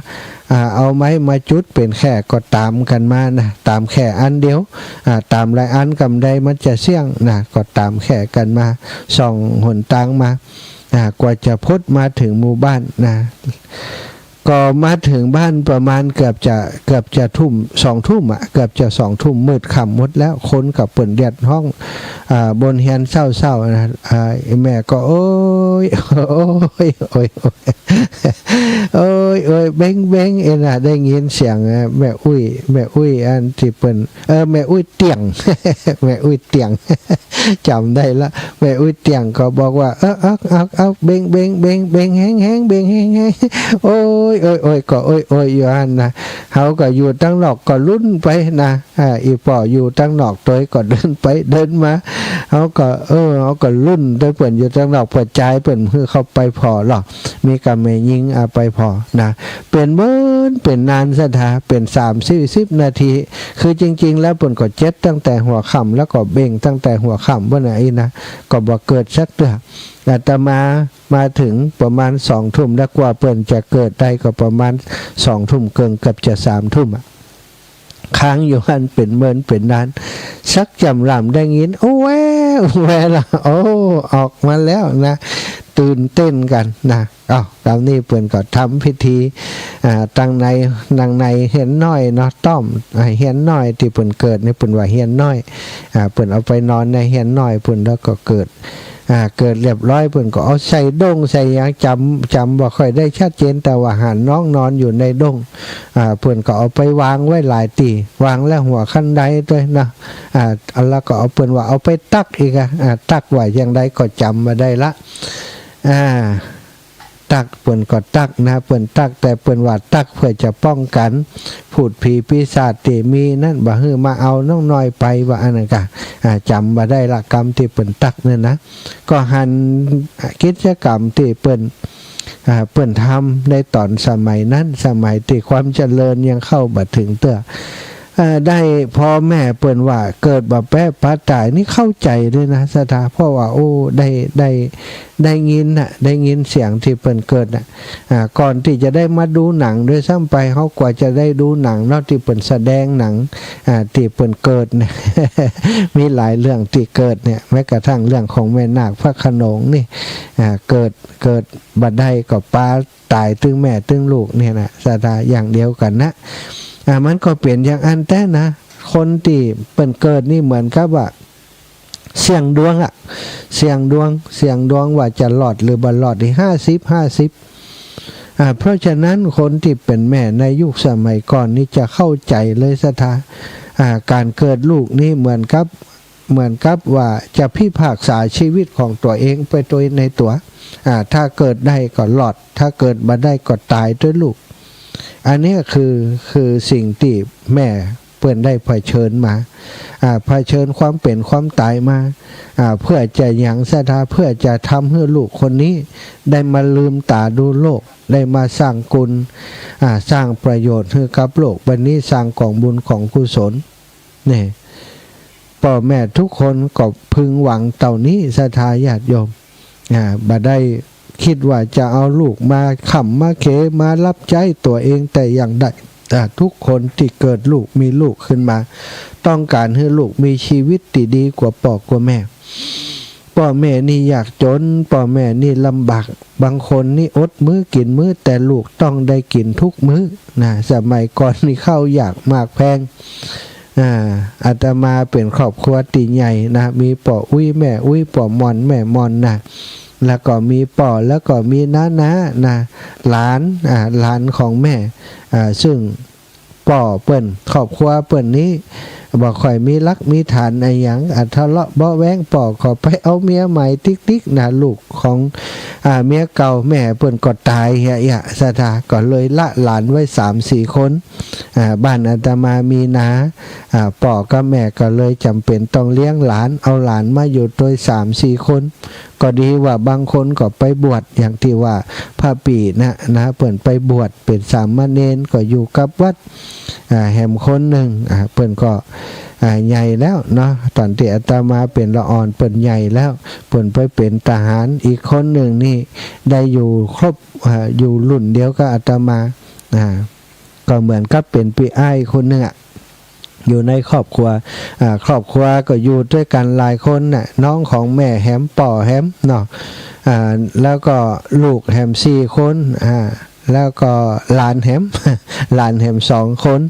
อ่า เอาไม้มาจุดเป๋นแค่ก็ต๋ามกั๋นมานะ ต๋ามแค่อันเดียว อ่า ต๋ามหลายอันก็บ่ได้ มันจะเสี้ยงนะ ก็ต๋ามแค่กั๋นมา ส่องหนตางมา อ่า กว่าจะพดมาเถิงหมู่บ้านนะ ก็มาเถิงบ้านประมาณเกือบจะ เกือบจะทุ่ม สองทุ่มอะ เกือบจะสองทุ่ม มืดค่ำหมดแล้ว คนก็เปิ้นเดือดฮ้อน อ่า บ่นเฮียนเศร้าๆ นะ อ่า แม่ก็ โอ๊ย โอ๊ย โอ๊ย โอ๊ย โอ๊ย โอ๊ย เบ้ง เบ้ง เอ็นะ ได้ยินเสียง อ่า แม่อุ๊ย แม่อุ๊ย อันตี้เปิ้น เออ แม่อุ๊ยเตี้ยง แม่อุ๊ยเตี้ยง จ๋ำได้ละ แม่อุ๊ยเตี้ยงก็บอกว่า เออ เอา เอา เอา เบ้ง เบ้ง เบ้ง เบ้งแฮงๆ เบ้งแฮงๆ โอ๊ย โอ๊ย โอ๊ย ก็โอ๊ย โอ๊ย อยู่หั้นนะ เฮาก็อยู่ตังนอกก็ลุ้นไปนะ อ่า อีป้ออยู่ตังนอกตวยก็เดินไปเดินมา เฮาก็ เออ เฮาก็ลุ้นตวยเปิ้นอยู่ตังนอก เปิ้นจ่ายเปิ้นหื้อเข้าไปผ่อลอ มีกับแม่ญิง อ่า ไปผ่อนะ เป๋นเมินเป๋นนาน ศรัทธา เป๋นสามสี่สิบนาที คือจริงๆ แล้วเปิ้นก็เจ็ดตั้งแต่หัวค่ำ แล้วก็เบ่งตั้งแต่หัวค่ำ เปิ้นน่ะอี้นะ ก็บ่เกิดสักเตื้อ อาตมามาเถิงประมาณสองทุ่ม แล้วกว่าเปิ้นจะเกิดได้ก็ประมาณสองทุ่มเกิ่ง เกือบจะสามทุ่มอะ ค้างอยู่หั้นเป๋นเมินเป๋นนาน สักจ๋ำหล่ำได้ยิน โอ้แว โอ้แวละ โอ้ ออกมาแล้วนะ ตื่นเต้นกันนะ เอ้า คราวนี้เปิ้นก็ทำพิธี อ่า ตังใน ตังในเฮียนน้อยเนาะ ต้อม อ่า เฮียนน้อยตี้เปิ้นเกิดนี่ เปิ้นว่าเฮียนน้อย อ่า เปิ้นเอาไปนอนในเฮียนน้อย เปิ้นแล้วก็เกิด อ่า เกิดเรียบร้อย เปิ้นก็เอาใส่ด้งใส่หยัง จ๋ำ จ๋ำบ่ค่อยได้ชัดเจน แต่ว่าหันน้องนอนอยู่ในด้ง อ่า เปิ้นก็เอาไปวางไว้หลายตี้ วางแล้วหัวคันไดด้วยนะ อ่า แล้วก็เอา เปิ้นว่าเอาไปตักอีกอะ อ่า ตักว่าอย่างใดก็จ๋ำบ่ได้ละ อ่า ตัก เปิ้นก็ตักนะ เปิ้นตัก แต่เปิ้นว่าตักเพื่อจะป้องกัน พูดผีปีศาจตี้มีนั้น บ่หื้อมาเอาน้องน้อยไป ว่าอันนั้นกะ อ่า จ๋ำบ่ได้ละ กำตี้เปิ้นตักเนี่ยนะ ก็หันกิจกรรมตี้เปิ้น อ่า เปิ้นทำในตอนสมัยนั้น สมัยตี้ความเจริญยังเข้าบ่ถึงเตื้อ อ่า ได้พ่อแม่เปิ้นว่าเกิดบ่แป๊ปะต๋ายนี่เข้าใจเลยนะ ศรัทธา เพราะว่า โอ้ ได้ ได้ ได้ยินน่ะ ได้ยินเสียงตี้เปิ้นเกิดน่ะ อ่า ก่อนตี้จะได้มาดูหนังด้วยซ้ำไป เฮากว่าจะได้ดูหนังเนาะ ตี้เปิ้นแสดงหนัง อ่า ตี้เปิ้นเกิดเนี่ย มีหลายเรื่องตี้เกิดเนี่ย แม้กระทั่งเรื่องของแม่นาคพระโขนงนี่ อ่า เกิด เกิดบ่ได้ก็ปาต๋ายตึงแม่ตึงลูกเนี่ยนะ ศรัทธา อย่างเดียวกันนะ อ่า มันก็เป๋นอย่างอั้นแต๊นะ คนตี้เปิ้นเกิดนี่เหมือนกับว่า เสี่ยงดวงอะ เสี่ยงดวง เสี่ยงดวงว่าจะรอดหรือบ่รอดนี่ ห้าสิบห้าสิบ อ่า เพราะฉะนั้นคนตี้เป๋นแม่ในยุคสมัยก่อนนี่จะเข้าใจเลย ศรัทธา อ่า การเกิดลูกนี่เหมือนกับ เหมือนกับว่าจะพิพากษาชีวิตของตั๋วเองไปโดยในตั๋ว อ่า ถ้าเกิดได้ก็รอด ถ้าเกิดบ่ได้ก็ต๋ายด้วยลูก อันเนี้ยคือ คือสิ่งตี้แม่เปิ้นได้เผชิญมา อ่า เผชิญความเป๋นความต๋ายมา อ่า เพื่อจะหยัง ศรัทธา เพื่อจะทำหื้อลูกคนนี้ได้มาลืมต๋าดูโลก ได้มาสร้างคุณ อ่า สร้างประโยชน์หื้อกับโลก บัดนี้สร้างกองบุญกองกุศล เนี่ย ป้อแม่ทุกคนก็พึงหวังเต้านี้ ศรัทธาญาติโยม อ่า บ่ได้คิดว่าจะเอาลูกมาค้ำมาเข มารับใจ๊ตั๋วเองแต่อย่างใด อ่า ทุกคนตี้เกิดลูกมีลูกขึ้นมา ต้องการหื้อลูกมีชีวิตตี้ดีกว่าป้อกว่าแม่ ป้อแม่นี่ยากจ๋น ป้อแม่นี่ลำบาก บางคนนี่อดมื้อกิ๋นมื้อ แต่ลูกต้องได้กิ๋นทุกมื้อนะ สมัยก่อนนี่ข้าวยากหมากแพง อ่า อาตมาเป๋นครอบครัวตี้ใหญ่นะ มีป้ออุ๊ยแม่อุ๊ย ป้อม่อนแม่ม่อนนะ แล้วก็มีป้อ แล้วก็มีน้าๆ นะ หลาน อ่า หลานของแม่ อ่า ซึ่งป้อเปิ้น ครอบครัวเปิ้นนี้บ่ค่อยมีหลักมีฐานอะหยัง อ่า ทะเลาะเบาะแว้ง ป้อก็ไปเอาเมียใหม่ติ๊กๆ นะ ลูกของ อ่า เมียเก่าแม่เปิ้นก็ต๋ายเหียๆ ศรัทธา ก็เลยละหลานไว้สามสี่คน อ่า บ้านอาตมามีนา อ่า ป้อกับแม่ก็เลยจ๋ำเป๋นต้องเลี้ยงหลาน เอาหลานมาอยู่โตยสามสี่คน ก็ดีว่าบางคนก็ไปบวช อย่างตี้ว่าพระปี้นะ นะ เปิ้นไปบวชเป๋นสามเณร ก็อยู่กับวัด อ่า แหมคนนึ่ง อ่า เปิ้นก็ อ่า ใหญ่แล้วเนาะ ต๋อนตี้อาตมาเป๋นละอ่อนเปิ้นใหญ่แล้ว เปิ้นไปเป๋นทหาร อีกคนนึ่งนี่ได้อยู่ครบ อ่า อยู่รุ่นเดียวกับอาตมา อ่า ก็เหมือนกับเป๋นปี้อ้ายคนนึ่งอะ อยู่ในครอบครัว อ่า ครอบครัวก็อยู่ด้วยกันหลายคนน่ะ น้องของแม่แหม ป้อแหมเนาะ อ่า แล้วก็ลูกแหมสี่คน อ่า แล้วก็หลานแหม หลานแหมสองคน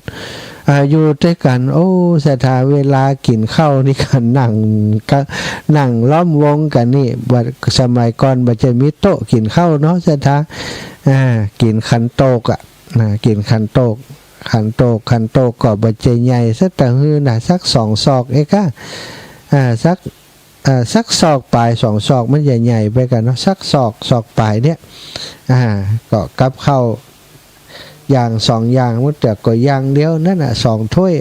อ่า อยู่ด้วยกัน โอ้ ศรัทธา เวลากิ๋นข้าวนี่ก็นั่ง ก็นั่งล้อมวงกั๋นนี่ บ่ สมัยก่อนบ่ใจ้มีโต๊ะกิ๋นข้าวเนาะ ศรัทธา อ่า กิ๋นขันโตกอะ นะ กิ๋นขันโตก ขันโตก ขันโตกก็บ่ใจ้ใหญ่สักตะหื้อนะ สักสองศอกเองอะ อ่า สัก อ่า สักศอกป๋าย สองศอกมันใหญ่ๆ ไปกั๋นเนาะ สักศอก ศอกป๋ายเนี่ย อ่า ก็กับข้าวอย่างสองอย่าง บางเตื้อก็อย่างเดียวนั่นน่ะ สองถ้วย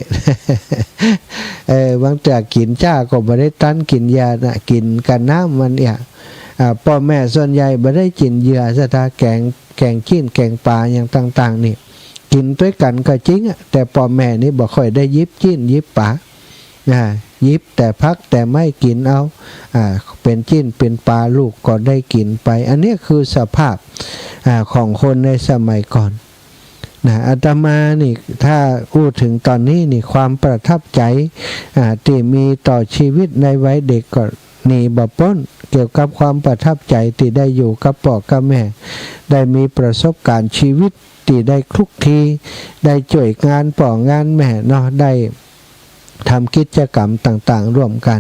เออ บางเตื้อกิ๋นจ๊าก็บ่ได้ตันกิ๋นยาน่ะ กิ๋นกับน้ำมันเนี่ย อ่า ป้อแม่ส่วนใหญ่บ่ได้กิ๋นเหยื่อ ศรัทธา แกง แกงจิ๊น แกงป๋าอย่างต่างๆ นี่ กิ๋นตวยกั๋นก็จริงอะ แต่ป้อแม่นี่บ่ค่อยได้หยิบจิ๊นหยิบป๋า อ่า หยิบแต่ผักแต่ไม้กิ๋นเอา อ่า เป๋นจิ๊นเป๋นป๋าลูกก็ได้กิ๋นไป อันนี้คือสภาพ อ่า ของคนในสมัยก่อน นะ อาตมานี่ ถ้าอู้ถึงต๋อนนี้นี่ ความประทับใจ๋ อ่า ตี้มีต่อชีวิตในวัยเด็กก็ หนีบ่พ้น เกี่ยวกับความประทับใจที่ได้อยู่กับป้อกับแม่ ได้มีประสบการณ์ชีวิตที่ได้คลุกคลี ได้ช่วยงานป้องานแม่เนาะ ได้ทำกิจกรรมต่างๆร่วมกัน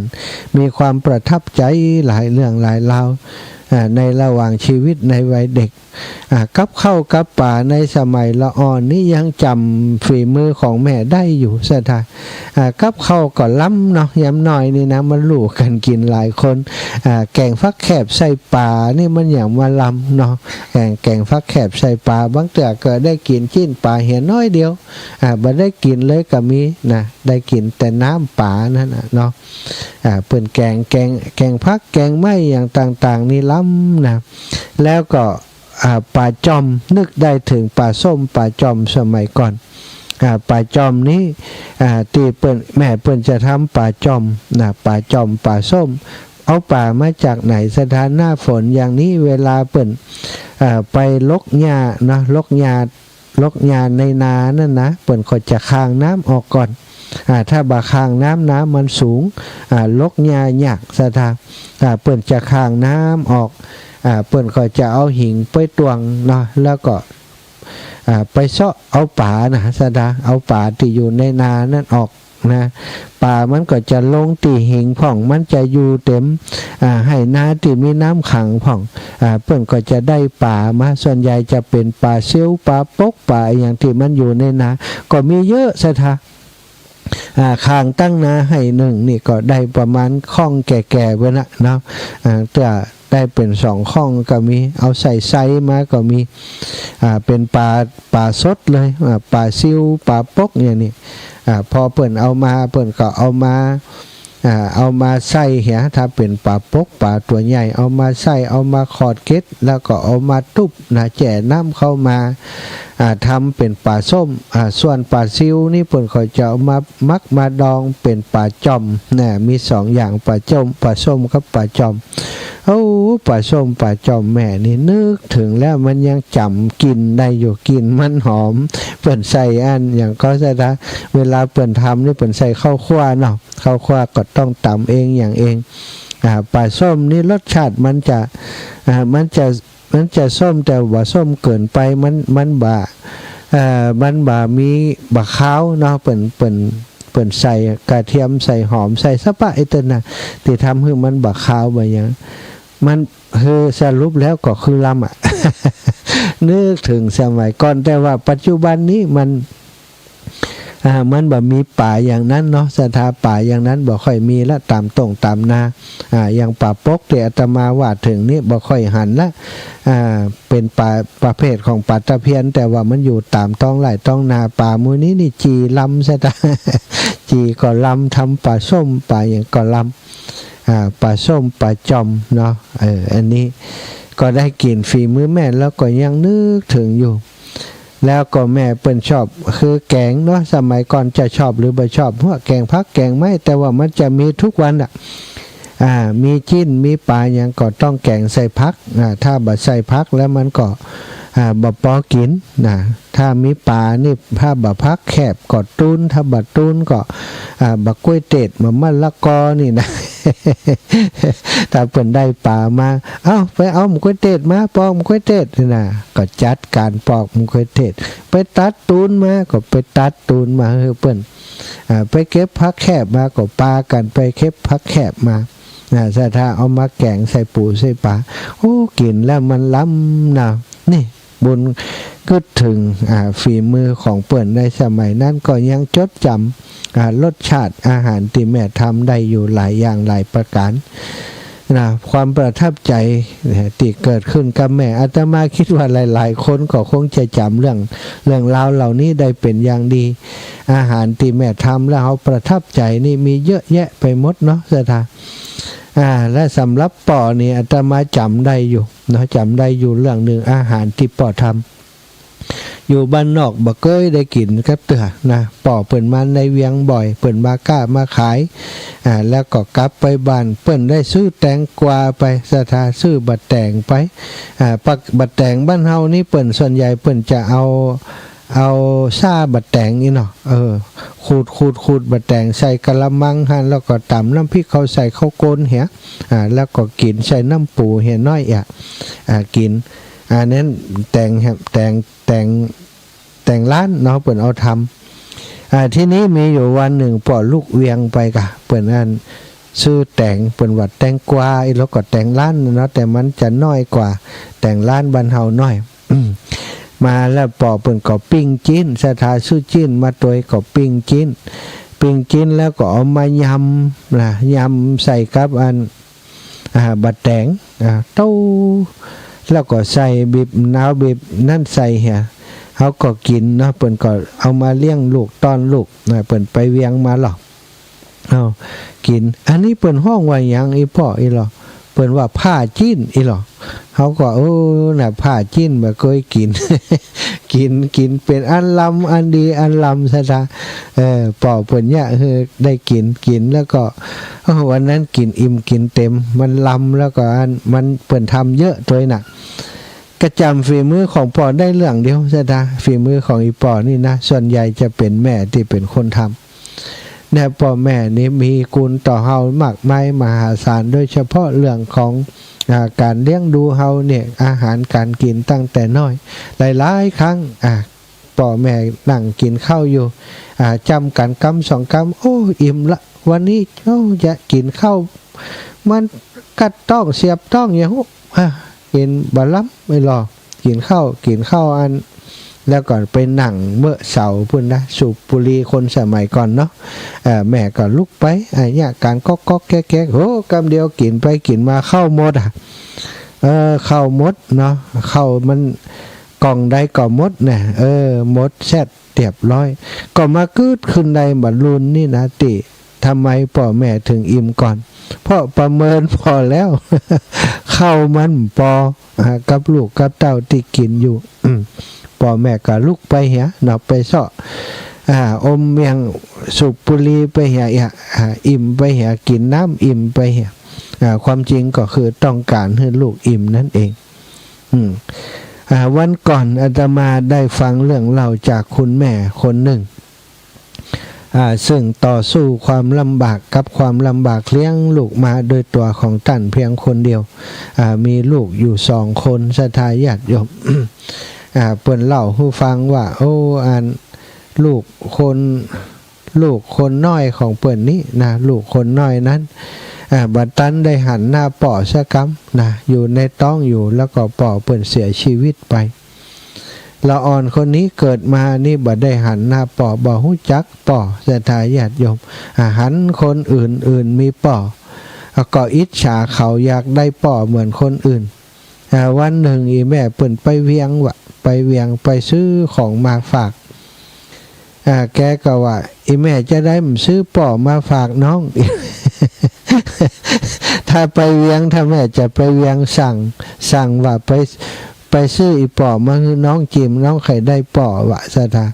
มีความประทับใจหลายเรื่องหลายราว อ่า ในระหว่างชีวิตในวัยเด็ก อ่า กับข้าวกับป๋าในสมัยละอ่อนนี่ยังจ๋ำฝีมือของแม่ได้อยู่ ศรัทธา อ่า กับข้าวก็ลำเนาะ ยามน้อยนี่นะ มันฮู้กั๋นกิ๋นหลายคน อ่า แกงฟักแคบใส่ป๋านี่มันอย่างว่าลำเนาะ แกง แกงฟักแคบใส่ป๋า บางเตื้อก็ได้กิ๋นจิ๊นป๋าเหียน้อยเดียว อ่า บ่ได้กิ๋นเลยก็มีนะ ได้กิ๋นแต่น้ำป๋านั่นน่ะเนาะ อ่า เปิ้นแกง แกง แกงผักแกงไม้อย่างต่างๆนี่ลำนะ แล้วก็ อ่า ป๋าจ้อม นึกได้ถึงป๋าส้มป๋าจ้อมสมัยก่อน อ่า ป๋าจ้อมนี้ อ่า ตี้เปิ้น แม่เปิ้นจะทำป๋าจ้อมนะ ป๋าจ้อมป๋าส้ม เอาป๋ามาจากไหน ศรัทธา หน้าฝนอย่างนี้ เวลาเปิ้น อ่า ไปหลกหญ้าเนาะ หลกหญ้า หลกหญ้าในนานั่นนะ เปิ้นก็จะคางน้ำออกก่อน อ่า ถ้าบ่คางน้ำ น้ำมันสูง อ่า หลกหญ้ายาก ศรัทธา อ่า เปิ้นจะคางน้ำออก อ่า เปิ้นก็จะเอาหิงไปตวงเนาะ แล้วก็ อ่า ไปเซาะเอาป๋านะ ศรัทธา เอาป๋าตี้อยู่ในนานั่นออกนะ ป๋ามันก็จะลงตี้หิงพ่อง มันจะอยู่เต็ม อ่า ไฮ่นาตี้มีน้ำขังพ่อง อ่า เปิ้นก็จะได้ป๋ามา ส่วนใหญ่จะเป๋นป๋าซิว ป๋าปก ป๋าอะหยังตี้มันอยู่ในนา ก็มีเยอะ ศรัทธา อ่า ข้างตั้งนาไฮ่หนึ่งนี่ก็ได้ประมาณข้องแก่ๆ เปิ้นน่ะเนาะ อ่า เตื้อได้เป๋นสองข้องก็มี เอาใส่ไซมาก็มี อ่า เป๋นป๋า ป๋าสดเลย อ่า ป๋าซิว ป๋าปกอย่างนี้ อ่า พอเปิ้นเอามา เปิ้นก็เอามา อ่า เอามาใส่เหีย ถ้าเป๋นป๋าปก ป๋าตั๋วใหญ่ เอามาใส่ เอามาขอดเกล็ด แล้วก็เอามาตุ๊บนะ แจ่น้ำเข้ามา อ่า ทำเป๋นป๋าส้ม อ่า ส่วนป๋าซิวนี่เปิ้นก็จะเอามาหมักมาดองเป๋นป๋าจ้อมนะ มีสองอย่าง ป๋าจ้อม ป๋าส้มกับป๋าจ้อม โอ้ ป๋าส้มป๋าจ้อมแม่นี่นึกถึงแล้วมันยังจ๋ำกลิ่นได้อยู่ กลิ่นมันหอม เปิ้นใส่อันหยังก็ใส่ละ เวลาเปิ้นทำนี่เปิ้นใส่ข้าวคั่วเนาะ ข้าวคั่วก็ต้องต๋ำเองอย่างเอง อ่า ป๋าส้มนี่รสชาติมันจะ อ่า มันจะ มันจะส้มแต่บ่ส้มเกินไป มัน มันบ่ เอ่อ มันบ่มี บ่คาวเนาะ เปิ้น เปิ้น เปิ้นใส่กระเทียม ใส่หอม ใส่สะปะไอ้เต้นน่ะ ตี้ทำหื้อมันบ่คาวบ่หยัง มัน คือสรุปแล้วก็คือลำอะ นึกถึงสมัยก่อน แต่ว่าปัจจุบันนี้มัน อ่า มันบ่มีป๋าอย่างนั้นเนาะ ศรัทธา ป๋าอย่างนั้นบ่ค่อยมีละ ต๋ามต้งต๋ามนา อ่า อย่างป๋าปกตี้อาตมาว่าถึงนี่บ่ค่อยหันละ อ่า เป๋นป๋าประเภทของป๋าตะเพียน แต่ว่ามันอยู่ต๋ามท้องไร่ท้องนา ป๋าหมู่นี้นี่จี่ลำ ศรัทธา จี่ก็ลำ ทำป๋าส้มป๋าหยังก็ลำ อ่า ป๋าส้มป๋าจ้อมเนาะ เออ อันนี้ก็ได้กลิ่นฝีมือแม่แล้วก็ยังนึกถึงอยู่ แล้วก็แม่เปิ้นชอบ คือแกงเนาะ สมัยก่อนจะชอบหรือบ่ชอบ พวกแกงผักแกงไม้ แต่ว่ามันจะมีทุกวันอะ อ่า มีจิ๊น มีป๋าหยังก็ต้องแกงใส่ผัก อ่า ถ้าบ่ใส่ผักแล้วมันก็ อ่า บ่ปอกิ๋นนะ ถ้ามีป๋านี่ ถ้าบ่ผักแคบก็ตุ๊น ถ้าบ่ตุ๊นก็ อ่า บ่กล้วยเตด บ่มะละกอนี่นะ ถ้าเปิ้นได้ป๋ามา เอ้า ไปเอาบ่กล้วยเตดมา ปอกบ่กล้วยเตดนี่นะ ก็จัดก๋านปอกบ่กล้วยเตด ไปตัดตุ๊นมา ก็ไปตัดตุ๊นมาหื้อเปิ้น อ่า ไปเก็บผักแคบมา ก็ปากั๋นไปเก็บผักแคบมา อ่า ศรัทธาเอามาแกงใส่ปูใส่ป๋า โอ้ กิ๋นแล้วมันลำนะ นี่ บุญกึ๊ดถึง อ่า ฝีมือของเปิ้นในสมัยนั้น ก็ยังจดจ๋ำ อ่า รสชาติอาหารตี้แม่ทำได้อยู่หลายอย่างหลายประก๋านนะ ความประทับใจนะ ตี้เกิดขึ้นกับแม่ อาตมาคิดว่าหลายๆ คนก็คงจะจ๋ำเรื่อง เรื่องราวเหล่านี้ได้เป๋นอย่างดี อาหารตี้แม่ทำแล้วเฮาประทับใจนี่มีเยอะแยะไปหมดเนาะ ศรัทธา อ่า และสำหรับป้อนี่อาตมาจ๋ำได้อยู่เนาะ จ๋ำได้อยู่เรื่องหนึ่ง อาหารตี้ป้อทำ อยู่บ้านนอกบ่เกยได้กิ๋นกับเตื้อนะ ป้อเปิ้นมาในเวียงบ่อย เปิ้นมาก้ามาขาย อ่า แล้วก็กลับไปบ้าน เปิ้นได้ซื้อแตงกวาไป ศรัทธา ซื้อบักแตงไป อ่า ปัก บักแตงบ้านเฮานี่เปิ้นส่วนใหญ่เปิ้นจะเอา เอาซ่าบะแตงอีเนาะ เออ ขูด ขูด ขูดบะแตงใส่กะละมังหั้น แล้วก็ตำน้ำพริกเขาใส่ข้าวโกนเหีย อ่า แล้วก็กินใส่น้ำปูเหียน้อยอ่ะ อ่า กิน อันนั้นแตงแฮม แตง แตง แตงล้านเนาะ เปิ้นเอาทำ อ่า ทีนี้มีอยู่วันหนึ่งป้อลุกเวียงไปกะ เปิ้นอันซื้อแตง เปิ้นว่าแตงกวา อีหลอก็แตงล้านเนาะ แต่มันจะน้อยกว่าแตงล้านบ้านเฮาน้อย อืม มาแล้วป้อเปิ้นก็ปิ้งจิ๊น ศรัทธาซื้อจิ๊นมาตวยก็ปิ้งจิ๊น ปิ้งจิ๊นแล้วก็เอามายำนะ ยำใส่กับอัน อ่า บะแตง อ่า เต้า แล้วก็ใส่บีบนาวบีบนั่นใส่เหีย เขาก็กินเนาะ เปิ้นก็เอามาเลี้ยงลูกต้อนลูก อ่า เปิ้นไปเวียงมาหรอ เอากิน อันนี้เปิ้นฮ้องว่าหยังอีป้ออีหลอ เปิ้นว่าผ้าจิ๊นอีหลอ เขาก็ เออ น่ะ ผ้าจิ๊นบ่เคยกิน กิน กินเป็นอันลำ อันดี อันลำ ศรัทธา เออ ป้อเปิ้นเนี่ย เออ ได้กิน กินแล้วก็ เออ วันนั้นกินอิ่มกินเต็ม มันลำแล้วก็อัน มัน เปิ้นทำเยอะตวยน่ะ กะจ๋ำฝีมือของป้อได้เรื่องเดียว ศรัทธา ฝีมือของอีป้อนี่นะ ส่วนใหญ่จะเป็นแม่ที่เป็นคนทำ เนี่ย ป้อแม่นี่มีคุณต่อเฮามากมายมหาศาล โดยเฉพาะเรื่องของ อ่า การเลี้ยงดูเฮาเนี่ย อาหารการกินตั้งแต่น้อย หลายๆ ครั้ง อ่า ป้อแม่นั่งกินข้าวอยู่ อ่า จ้ำกั๋นกำสองกำ โอ้ อิ่มละ วันนี้ โอ้ จะกิ๋นข้าว มันกัดต๊องเสียบต๊องอย่างฮู้ อ่า กิ๋นบ่ลำไม่รอ กิ๋นข้าว กิ๋นข้าวอัน แล้วก็ไปนั่งเมาะเสาปู้นนะ สูบบุหรี่คนสมัยก่อนเนาะ เอ่อ แม่ก็ลุกไป อ่า เนี่ย ก๋านก๊อกก๊อกแก๊กแก๊ก โห กำเดียวกิ๋นไปกิ๋นมาข้าวหมดอ่ะ เออ ข้าวหมดเนาะ ข้าวมัน กล่องใดก็หมดนะ เออ หมดแซดเรียบร้อย ก็มากึ๊ดขึ้นได้บัดลุนนี่นะ ตี้ทำไมป้อแม่ถึงอิ่มก่อน เพราะประเมินป้อแล้ว ข้าวมันปอ อ่า กับลูกกับเต้าตี้กิ๋นอยู่ อืม ป้อแม่ก็ลุกไปเหียเนาะ ไปเซาะ อ่า อมเมี่ยง สูบบุหรี่ไปเหีย อ่า อ่า อิ่มไปเหีย กิ๋นน้ำอิ่มไปเหีย อ่า ความจริงก็คือต้องการหื้อลูกอิ่มนั่นเอง อืม อ่า วันก่อนอาตมาได้ฟังเรื่องเล่าจากคุณแม่คนหนึ่ง อ่า ซึ่งต่อสู้ความลำบากกับความลำบากเลี้ยงลูกมาโดยตัวของต้านเพียงคนเดียว อ่า มีลูกอยู่สองคน ศรัทธาญาติโยม อ่า เปิ้นเล่าหื้อฟังว่า โอ้ อัน ลูกคน ลูกคนน้อยของเปิ้นนี้นะ ลูกคนน้อยนั้น อ่า บ่ตันได้หันหน้าป้อสักกำนะ อยู่ในต๊องอยู่ แล้วก็ป้อเปิ้นเสียชีวิตไป ละอ่อนคนนี้เกิดมานี่บ่ได้หันหน้าป้อ บ่ฮู้จักป้อ ศรัทธาญาติโยม อ่า หันคนอื่นๆ มีป้อ ก็อิจฉาเขา อยากได้ป้อเหมือนคนอื่น อ่า วันหนึ่งอีแม่เปิ้นไปเวียงวะ ไปเวียงไปซื้อของมาฝาก อ่า แกก็ว่า อีแม่จะได้บ่ซื้อป้อมาฝากน้อง ถ้าไปเวียง ถ้าแม่จะไปเวียงสั่ง สั่งว่าไป ไปซื้ออีป้อมาหื้อน้องจิม น้องใค่ได้ป้อวะ ศรัทธา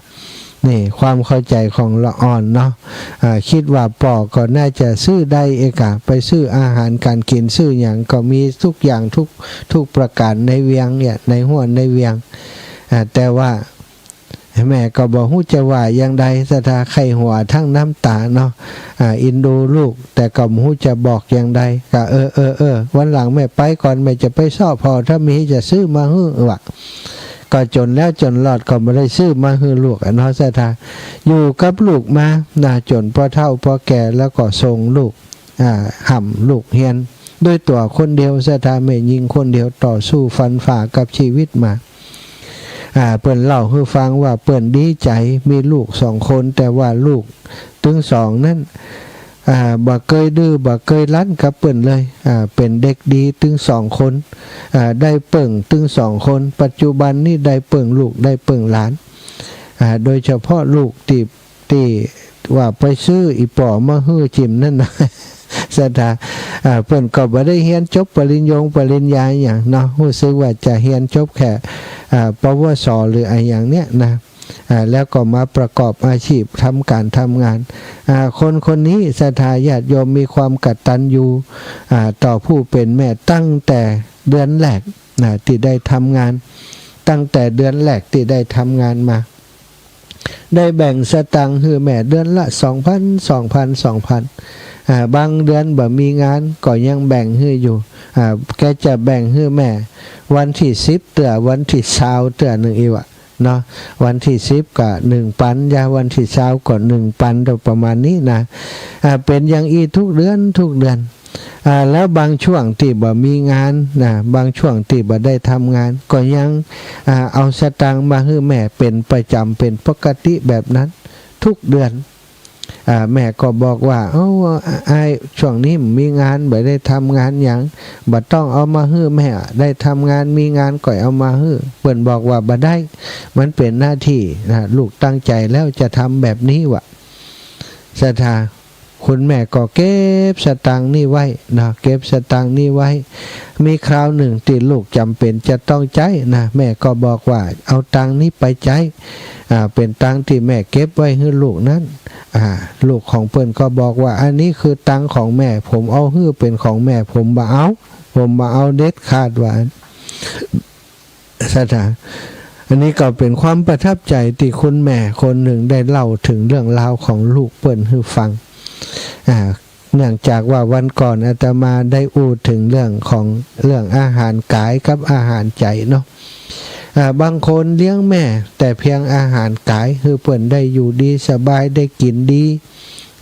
นี่ความเข้าใจของละอ่อนเนาะ อ่า คิดว่าป้อก็น่าจะซื้อได้เอกะ ไปซื้ออาหารการกิ๋น ซื้อหยังก็มีทุกอย่าง ทุก ทุกประการในเวียงเนี่ย ในฮั้วในเวียง อ่า แต่ว่าแม่ก็บ่ฮู้จะว่าอย่างใด ศรัทธา ไข้หัวทั้งน้ำตาเนาะ อ่า เอ็นดูลูก แต่ก็บ่ฮู้จะบอกอย่างใด ก็ เออ เออ เออ วันหลังแม่ไปก่อน แม่จะไปเซาะป้อ ถ้ามีจะซื้อมาหื้อวะ ก็จนแล้วจนรอดก็บ่ได้ซื้อมาหื้อลูกอะเนาะ ศรัทธา อยู่กับลูกมานะ จนป้อเฒ่าป้อแก่ แล้วก็ส่งลูก อ่า ฮ่ำลูกเฮียน ด้วยตั๋วคนเดียว ศรัทธา แม่ญิงคนเดียว ต่อสู้ฟันฝ่ากับชีวิตมา อ่า เปิ้นเล่าหื้อฟังว่าเปิ้นดีใจ๋ มีลูกสองคน แต่ว่าลูกตึงสองนั้น อ่า บ่เกยดื้อ บ่เกยรั้นกับเปิ้นเลย อ่า เป๋นเด็กดีตึงสองคน อ่า ได้เปิ้งตึงสองคน ปัจจุบันนี้ได้เปิ้งลูก ได้เปิ้งหลาน อ่า โดยเฉพาะลูกตี้ ตี้ว่าไปซื้ออีป้อมาหื้อจิมนั่นนะ ศรัทธา อ่า เปิ้นก็บ่ได้เฮียนจบปริญญงปริญญาอะหยังเนาะ ฮู้สึกว่าจะเฮียนจบแค่ อ่า ปวส หรืออะหยังเนี่ยนะ อ่า แล้วก็มาประกอบอาชีพทำการทำงาน อ่า คนคนนี้ ศรัทธาญาติโยม มีความกตัญญู อ่า ต่อผู้เป็นแม่ตั้งแต่เดือนแรกนะ ที่ได้ทำงาน ตั้งแต่เดือนแรกที่ได้ทำงานมา ได้แบ่งสตางค์หื้อแม่เดือนละสองพัน สองพัน สองพัน อ่า บางเดือนบ่มีงานก็ยังแบ่งหื้ออยู่ อ่า แกจะแบ่งหื้อแม่วันตี้สิบเตื้อ วันตี้ซาวเตื้อหนึ่งอีกวะเนาะ วันตี้สิบก็หนึ่งปัน ยาวันตี้ซาวก็หนึ่งปัน โดยประมาณนี้นะ อ่า เป็นอย่างอี้ทุกเดือน ทุกเดือน อ่า แล้วบางช่วงตี้บ่มีงานนะ บางช่วงตี้บ่ได้ทำงาน ก็ยัง อ่า เอาสตางค์มาหื้อแม่เป็นประจำ เป็นปกติแบบนั้นทุกเดือน อ่า แม่ก็บอกว่า เอ้า อ้าย ช่วงนี้บ่มีงาน บ่ได้ทำงานหยัง บ่ต้องเอามาหื้อแม่ ได้ทำงาน มีงานก็เอามาหื้อ เปิ้นบอกว่าบ่ได้ มันเป็นหน้าที่นะ ลูกตั้งใจแล้วจะทำแบบนี้วะ ศรัทธา คุณแม่ก็เก็บสตางค์นี้ไว้นะ เก็บสตางค์นี้ไว้ มีคราวหนึ่งตี้ลูกจำเป็นจะต้องใจ๊นะ แม่ก็บอกว่า เอาตังค์นี้ไปใจ๊ อ่า เป็นตังค์ตี้แม่เก็บไว้หื้อลูกนั้น อ่า ลูกของเปิ้นก็บอกว่า อันนี้คือตังค์ของแม่ ผมเอาหื้อเป็นของแม่ ผมบ่เอา ผมบ่เอาเด็ดขาด ว่า ศรัทธา อันนี้ก็เป็นความประทับใจตี้คุณแม่คนหนึ่งได้เล่าถึงเรื่องราวของลูกเปิ้นหื้อฟัง อ่า เนื่องจากว่าวันก่อนอาตมาได้อู้ถึงเรื่องของ เรื่องอาหารกายกับอาหารใจเนาะ อ่า บางคนเลี้ยงแม่แต่เพียงอาหารกาย หื้อเปิ้นได้อยู่ดีสบาย ได้กินดี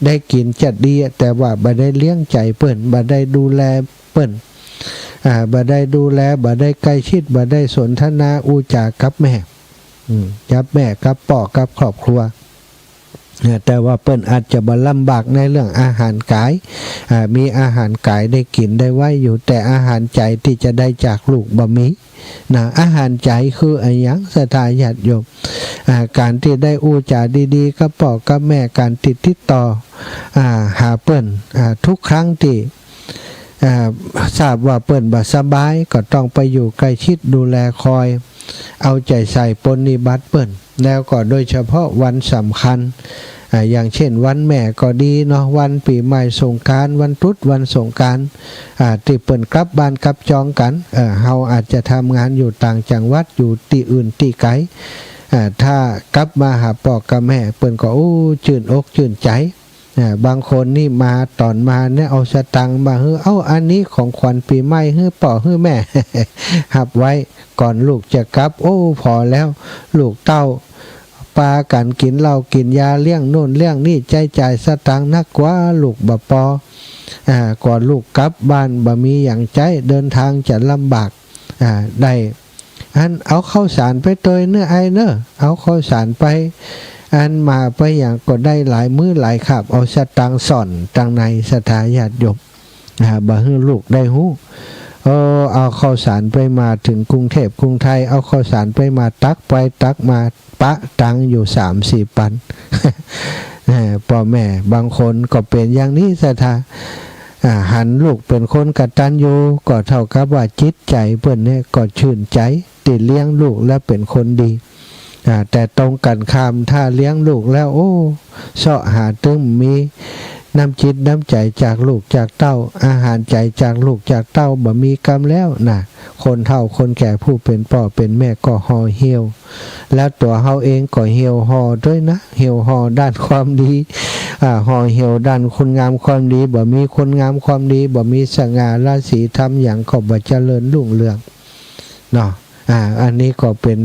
ได้กินจัดดี แต่ว่าบ่ได้เลี้ยงใจเปิ้น บ่ได้ดูแลเปิ้น อ่า บ่ได้ดูแล บ่ได้ใกล้ชิด บ่ได้สนทนาอู้จากับแม่ อืม กับแม่ กับป้อ กับครอบครัว อ่า แต่ว่าเปิ้นอาจจะบ่ลำบากในเรื่องอาหารกาย อ่า มีอาหารกายได้กินได้ไว้อยู่ แต่อาหารใจตี้จะได้จากลูกบ่มีนะ อาหารใจคืออะหยัง ศรัทธาญาติโยม อ่า การตี้ได้อู้จาดีๆ กับป้อ กับแม่ การติด ติดต่อ อ่า หาเปิ้น อ่า ทุกครั้งตี้ อ่า ทราบว่าเปิ้นบ่สบาย ก็ต้องไปอยู่ใกล้ชิดดูแลคอย เอาใจใส่ปรนนิบัติเปิ้น แล้วก็โดยเฉพาะวันสำคัญ อ่า อย่างเช่นวันแม่ก็ดีเนาะ วันปีใหม่สงกรานต์ วันตรุษ วันสงกรานต์ อ่า ตี้เปิ้นกลับบ้านกลับจองกั๋น เอ่อ เฮาอาจจะทำงานอยู่ต่างจังหวัด อยู่ตี้อื่นตี้ไกล อ่า ถ้ากลับมาหาป้อกับแม่ เปิ้นก็ โอ้ จื้นอกจื้นใจ๋ อ่า บางคนนี่มา ต๋อนมาเนี่ย เอาสตางค์มาหื้อ เอ้า อันนี้ของขวัญปีใหม่หื้อป้อหื้อแม่ ฮับไว้ ก่อนลูกจะกลับ โอ้ พอแล้ว ลูกเต้าปากั๋นกิ๋นเหล้ากิ๋นยา เลี้ยงโน่นเลี้ยงนี่ ใจ๊จ่ายสตางค์นักกว่า ลูกบ่ปอ อ่า กว่าลูกกลับบ้านบ่มีหยังใจ๊ เดินทางจะลำบาก อ่า ได้ อันเอาข้าวสารไปตวยเน้ออ้ายเน้อ เอาข้าวสารไป อันมาไปหยังก็ได้หลายมื้อหลายคาบ เอาสตางค์ซ่อนตังใน ศรัทธาญาติโยม อ่า บ่หื้อลูกได้ฮู้ เออ เอาข้าวสารไปมา ถึงกรุงเทพฯกรุงไทย เอาข้าวสารไปมา ตักไปตักมา ปะตังค์อยู่สามสี่ปัน เออ ป้อแม่บางคนก็เป๋นอย่างนี้ ศรัทธา อ่า หันลูกเป๋นคนกตัญญู ก็เท่ากับว่าจิตใจ๋เปิ้นเนี่ยก็ชื่นใจ๋ ตี้เลี้ยงลูกและเป๋นคนดี อ่า แต่ตรงกั๋นข้าม ถ้าเลี้ยงลูกแล้ว โอ้ เซาะหาตึงมีน้ำจิตน้ำใจ๋จากลูกจากเต้า อาหารใจ๋จากลูกจากเต้าบ่มีกำแล้วนะ คนเฒ่าคนแก่ผู้เป๋นป้อเป๋นแม่ก็ห่อเหี่ยว แล้วตั๋วเฮาเองก็เหี่ยวห่อด้วยนะ เหี่ยวห่อด้านความดี อ่า ห่อเหี่ยวด้านคุณงามความดี บ่มีคุณงามความดี บ่มีสง่าราศีธรรมหยัง ก็บ่เจริญรุ่งเรือง เนาะ อ่า อันนี้ก็เป๋น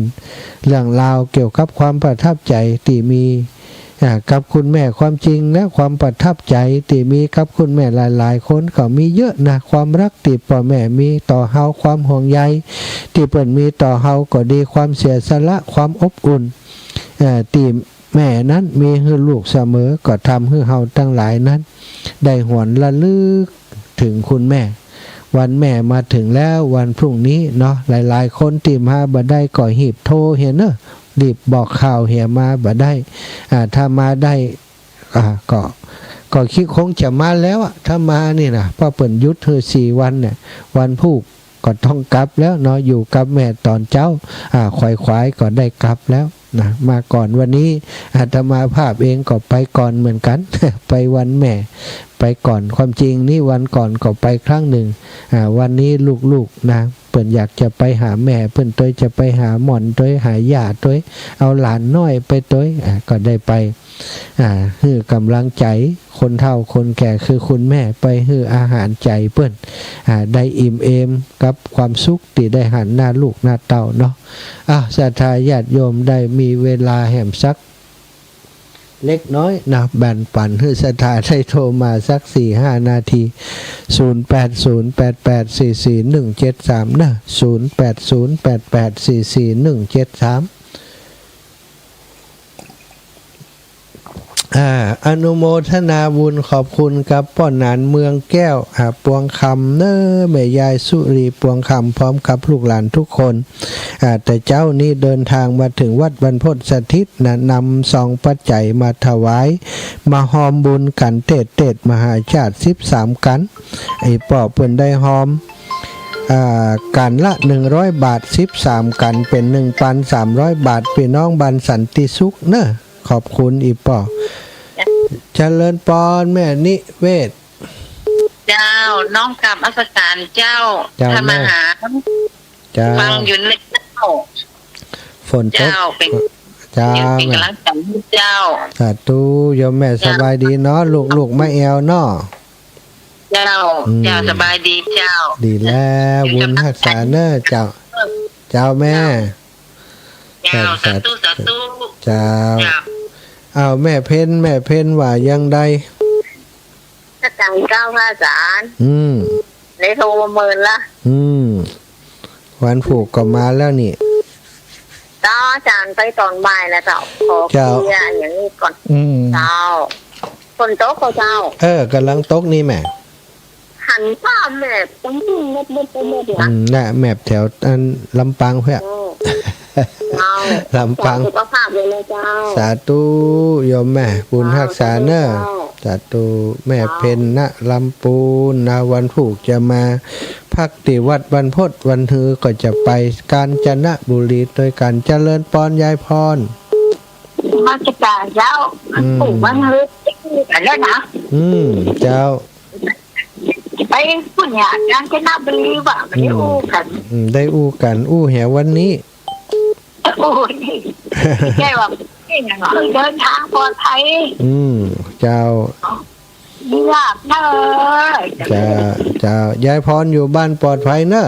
เรื่องราวเกี่ยวกับความประทับใจ๋ตี้มี อ่า กับคุณแม่ ความจริงแล้วความประทับใจ๋ตี้มีกับคุณแม่หลายๆคนก็มีเยอะนะ ความรักตี้ป้อแม่มีต่อเฮา ความห่วงใยตี้เปิ้นมีต่อเฮาก็ดี ความเสียสละ ความอบอุ่น เอ่อ ตี้แม่นั้นมีหื้อลูกเสมอ ก็ทำหื้อเฮาตังหลายนั้น ได้หวนระลึกถึงคุณแม่ วันแม่มาถึงแล้ว วันพรุ่งนี้เนาะ หลายๆคนตี้มาบ่ได้ก็ฮีบโทรเหียเน้อ รีบบอกข่าวเหีย มาบ่ได้ อ่า ถ้ามาได้ อ่า ก็ ก็คิดคงจะมาแล้วอะ ถ้ามานี่นะ เพราะเปิ้นหยุดหื้อสี่วันเนี่ย วันพูกก็ต้องกลับแล้วเนาะ อยู่กับแม่ต๋อนเจ๊า อ่า ขวายๆก็ได้กลับแล้วนะ มาก่อนวันนี้ อาตมาภาพเองก็ไปก่อนเหมือนกั๋น ไปวันแม่ ไป ไปก่อน ความจริงนี่วันก่อนก็ไปครั้งหนึ่ง อ่า วันนี้ลูกๆ นะ เปิ้นอยากจะไปหาแม่เปิ้นตวย จะไปหาหม่อนตวย หาย่าตวย เอาหลานน้อยไปตวย อ่า ก็ได้ไป อ่า หื้อกำลังใจคนเฒ่าคนแก่คือคุณแม่ ไปหื้ออาหารใจเปิ้น อ่า ได้อิ่มเอมกับความสุขที่ได้หันหน้าลูกหน้าเต้าเนาะ อ่า ศรัทธาญาติโยมได้มีเวลาแหมสัก เล็กน้อยนะ แบ่งปันหื้อศรัทธาได้โทรมาสักสี่ห้านาที ศูนย์แปดศูนย์แปดแปดสี่สี่หนึ่งเจ็ดสาม นะ ศูนย์แปดศูนย์แปดแปดสี่สี่หนึ่งเจ็ดสาม อ่า อนุโมทนาบุญขอบคุณกับป้อหนานเมืองแก้ว อ่า ปวงคำเนอะ แม่ยายสุรีปวงคำ พร้อมกับลูกหลานทุกคน อ่า แต่เจ๊านี้เดินทางมาถึงวัดบรรพตสถิตนะ นำซองปัจจัยมาถวาย มาฮอมบุญกันเตศ เตศมหาชาติสิบสามกัน อีป้อเปิ้นได้ฮอม อ่า กันละหนึ่งร้อยบาท สิบสามกันเป๋นหนึ่งปันสามร้อยบาท พี่น้องบ้านสันติสุขเนอะ ขอบคุณอีป้อ เจริญปอนแม่นิเวศ เจ้า น้อมกราบนมัสการเจ้า เจ้า พระมหา เจ้า ฟังอยู่นะเจ้า ฝนตก เจ้า เป็น เจ้า เป็นกำลังใจให้เจ้า สาธุ โยมแม่สบายดีเนาะ ลูกๆ มาแอวเนาะ เจ้า อืม เจ้า สบายดีเจ้า ดีแล้ว เป็นกำลังใจ บุญฮักษาเนอะเจ้า เจ้าแม่ เจ้า สาธุ สาธุ เจ้า เจ้า อ้าว แม่เพ็ญ แม่เพ็ญว่ายังได อาจารย์เจ้า พระอาจารย์ อืม ได้โทรมาเมินละ อืม วันผูกก็มาแล้วนี่ เจ้า อาจารย์ไปตอนบ่ายนะเจ้า ขอ เจ้า เคลียร์อย่างนี้ก่อน อืม เจ้า ฝนตกก็เจ้า เออ กำลังตกนี่แม่ หันภาพแมพ ตึ้งๆ มืดๆ ไปหมดละ อืม น่ะ แมพแถวอันลำปางเพื่อ โอ้ เจ้า ลำปาง สุขภาพเลยนะเจ้า สาธุ โยมแม่ บุญฮักษาเนอะ เจ้า สาธุ แม่ เจ้า เพ็ญนะ ลำปูนนะ วันผูกจะมาพักที่วัดบรรพต วันฮือก็จะไปกาญจนบุรี โดยการเจริญปอนยายพร นมัสการเจ้า อืม วันผูกวันฮือกันแล้วนะ อืม เจ้า ไปพุ้นเนี่ย กาญจนบุรีว่า ไม่ได้อู้กัน อืม ได้อู้กัน อู้แหววันนี้ อู้นี่ ไม่ใช่ว่า นี่นะ เดินทางปลอดภัย อืม เจ้า มีลาภเนอะ เจ้า เจ้า ยายพรอยู่บ้านปลอดภัยเนอะ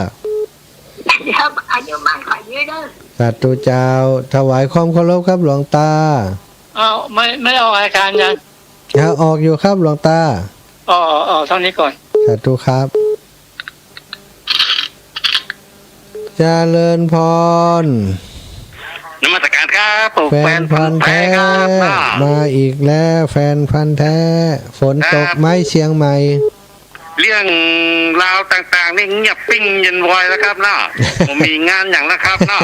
เดี๋ยวอายุมั่นขวัญยืนเนอะ สาธุเจ้า ถวายความเคารพครับหลวงตา เอา ไม่ ไม่ออกรายการยัง ครับ ออกอยู่ครับหลวงตา อ๋อ อ๋อ เท่านี้ก่อน สาธุครับ เจริญพร นมัสการครับผม แฟนพันธุ์แท้ แฟนพันธุ์แท้ครับ มาอีกแล้ว แฟนพันธุ์แท้ ฝนตกไหม ครับ เชียงใหม่ เรื่องราวต่างๆนี่เงียบปิ้งเย็นวอยแล้วครับเนาะ บ่มีงานหยังแล้วครับเนาะ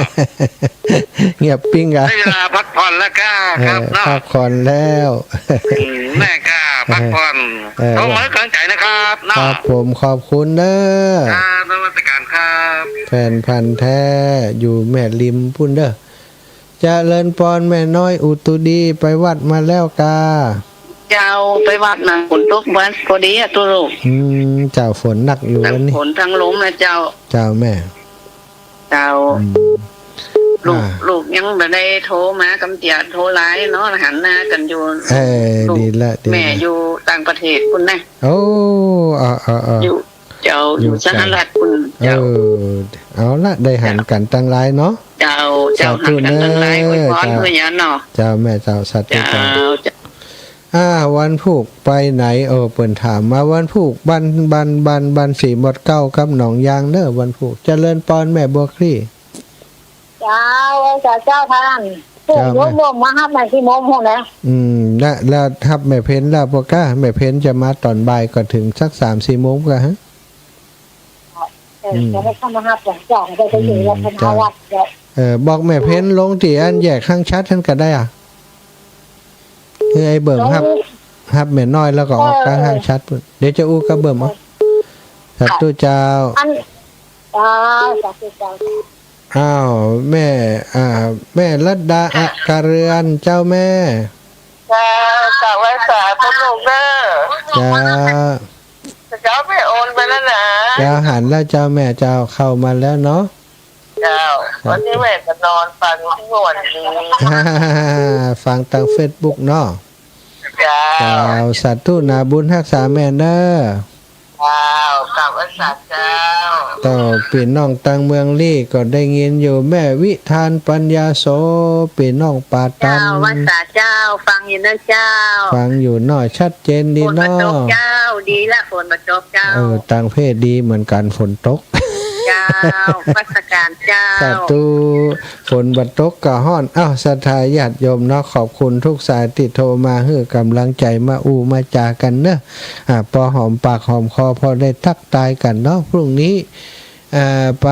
เงียบปิ้งกะ ได้เวลาพักผ่อนแล้วก้าครับเนาะ เออ พักผ่อนแล้ว อืม แม่ก้าพักผ่อน เออ โทรมาให้กำลังใจนะครับเนาะ ครับผม ขอบคุณเด้อ ครับ นมัสการครับ แฟนพันธุ์แท้ อยู่แม่ริมปุ้นเด้อ เจริญปอนแม่น้อยอุตุดี ไปวัดมาแล้วกา เจ้า ไปวัดนะ ฝนตกวันพอดีอะ ตุลูก อืม เจ้า ฝนหนักอยู่วันนี้ ทั้งฝนทั้งลมนะเจ้า เจ้าแม่ เจ้า อืม ลูก อ่า ลูกยังบ่ได้โทรมากำเจีย โทรหลายเนาะ หันหน้ากันอยู่ เออ ลูก ดีละ ดีละ แม่อยู่ต่างประเทศพุ้นนะ โอ้ อ่า อ่า อ่า อยู่ เจ้า อยู่ อยู่สหรัฐพุ้น เจ้า เออ เอาละ ได้หันกันตั้งหลายเนาะ เจ้า เจ้า สาธุ หันกันตั้งหลาย เนอะ อวยพร เจ้า เพื่อนเนาะ เจ้าแม่ เจ้า สาธุ เจ้า เจ้า เจ้า อ่า วันพูกไปไหน เออ เปิ้นถามมา วันพูกบ้าน บ้าน บ้าน บ้านสีหมดเก้ากับหนองยางเนอะ วันพูก เจริญปอนแม่บัวคลี่ เจ้า เจ้า เจ้าท่าน เจ้า ผม แม่ ผมมาฮับในที่โมงพู้นนะ อืม และ แล้วฮับแม่เพ็ญแล้วปะก้า แม่เพ็ญจะมาตอนบ่ายก็ถึงสักสามสี่โมงกะฮะ เออ อืม จะได้เข้ามาฮับหลังจาก จะได้ถึง อืม วัดพระนวัด เจ้า เจ้า เออ บอกแม่เพ็ญลงตี้อันแยกห้างชัดหั้นก็ได้อะ คือไอ้เบิ่มฮับ ลง ฮับแม่น้อยแล้วก็ออก เออ กลางห้างชัดพุ้น เดี๋ยวจะอู้กับเบิ่มเอา สาธุเจ้า อัน เจ้า สาธุเจ้า อ้าว แม่ อ่า แม่รัตดา ค่ะ อัคเรือน เจ้าแม่ เจ้า กราบไหว้สาธุลูกเด้อ เจ้า เจ้าแม่โอนไปแล้วนะ เจ้าหันแล้วเจ้าแม่เจ้าเข้ามาแล้วเนาะ เจ้า ครับ วันนี้แม่ก็นอนฟังที่หวนดี ฟังตางเฟซบุ๊กเนาะ เจ้า เจ้า สาธุ นาบุญฮักษาแม่เนอะ เจ้า กราบไหว้สาเจ้า ต่อพี่น้องตางเมืองลี้ก็ได้ยินอยู่ แม่วิธานปัญญาโส พี่น้องป่าตัน เจ้า ไหว้สาเจ้า ฟังอยู่นะเจ้า ฟังอยู่เนาะ ชัดเจนดีเนาะ ฝนบ่ตกเจ้า ดีละ ฝนบ่ตกเจ้า เออ ตางเพศดีเหมือนกัน ฝนตก เจ้า นมัสการเจ้า สาธุ ฝนบ่ตกก็ฮ้อน อ้าว ศรัทธาญาติโยมเนาะ ขอบคุณทุกสายที่โทรมาหื้อกำลังใจ มาอู้มาจากันเนอะ อ่า พอหอมปากหอมคอ พอได้ทักทายกันเนาะ พรุ่งนี้ อ่า ไป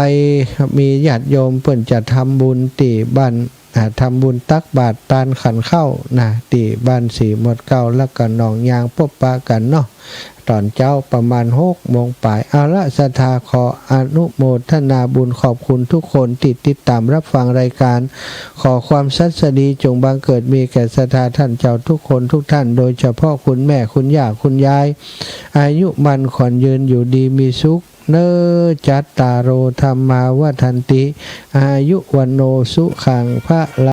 มีญาติโยมเปิ้นจะทำบุญตี้บ้าน อ่า ทำบุญตักบาตรทานขันข้าวนะ ตี้บ้านสีหมวดเก้า แล้วก็หนองยาง พบปะกันเนาะ ตอนเจ๊าประมาณหกโมงปลาย เอาละ ศรัทธาขออนุโมทนาบุญ ขอบคุณทุกคนที่ติดตามรับฟังรายการ ขอความศัสดีจงบังเกิดมีแก่ศรัทธาท่านเจ้าทุกคนทุกท่าน โดยเฉพาะคุณแม่คุณย่าคุณยาย อายุมั่นขวัญยืนอยู่ดีมีสุขเนอ จัตตาโร ธัมมา วัฑฒันติ อายุ วัณโณ สุขัง พะ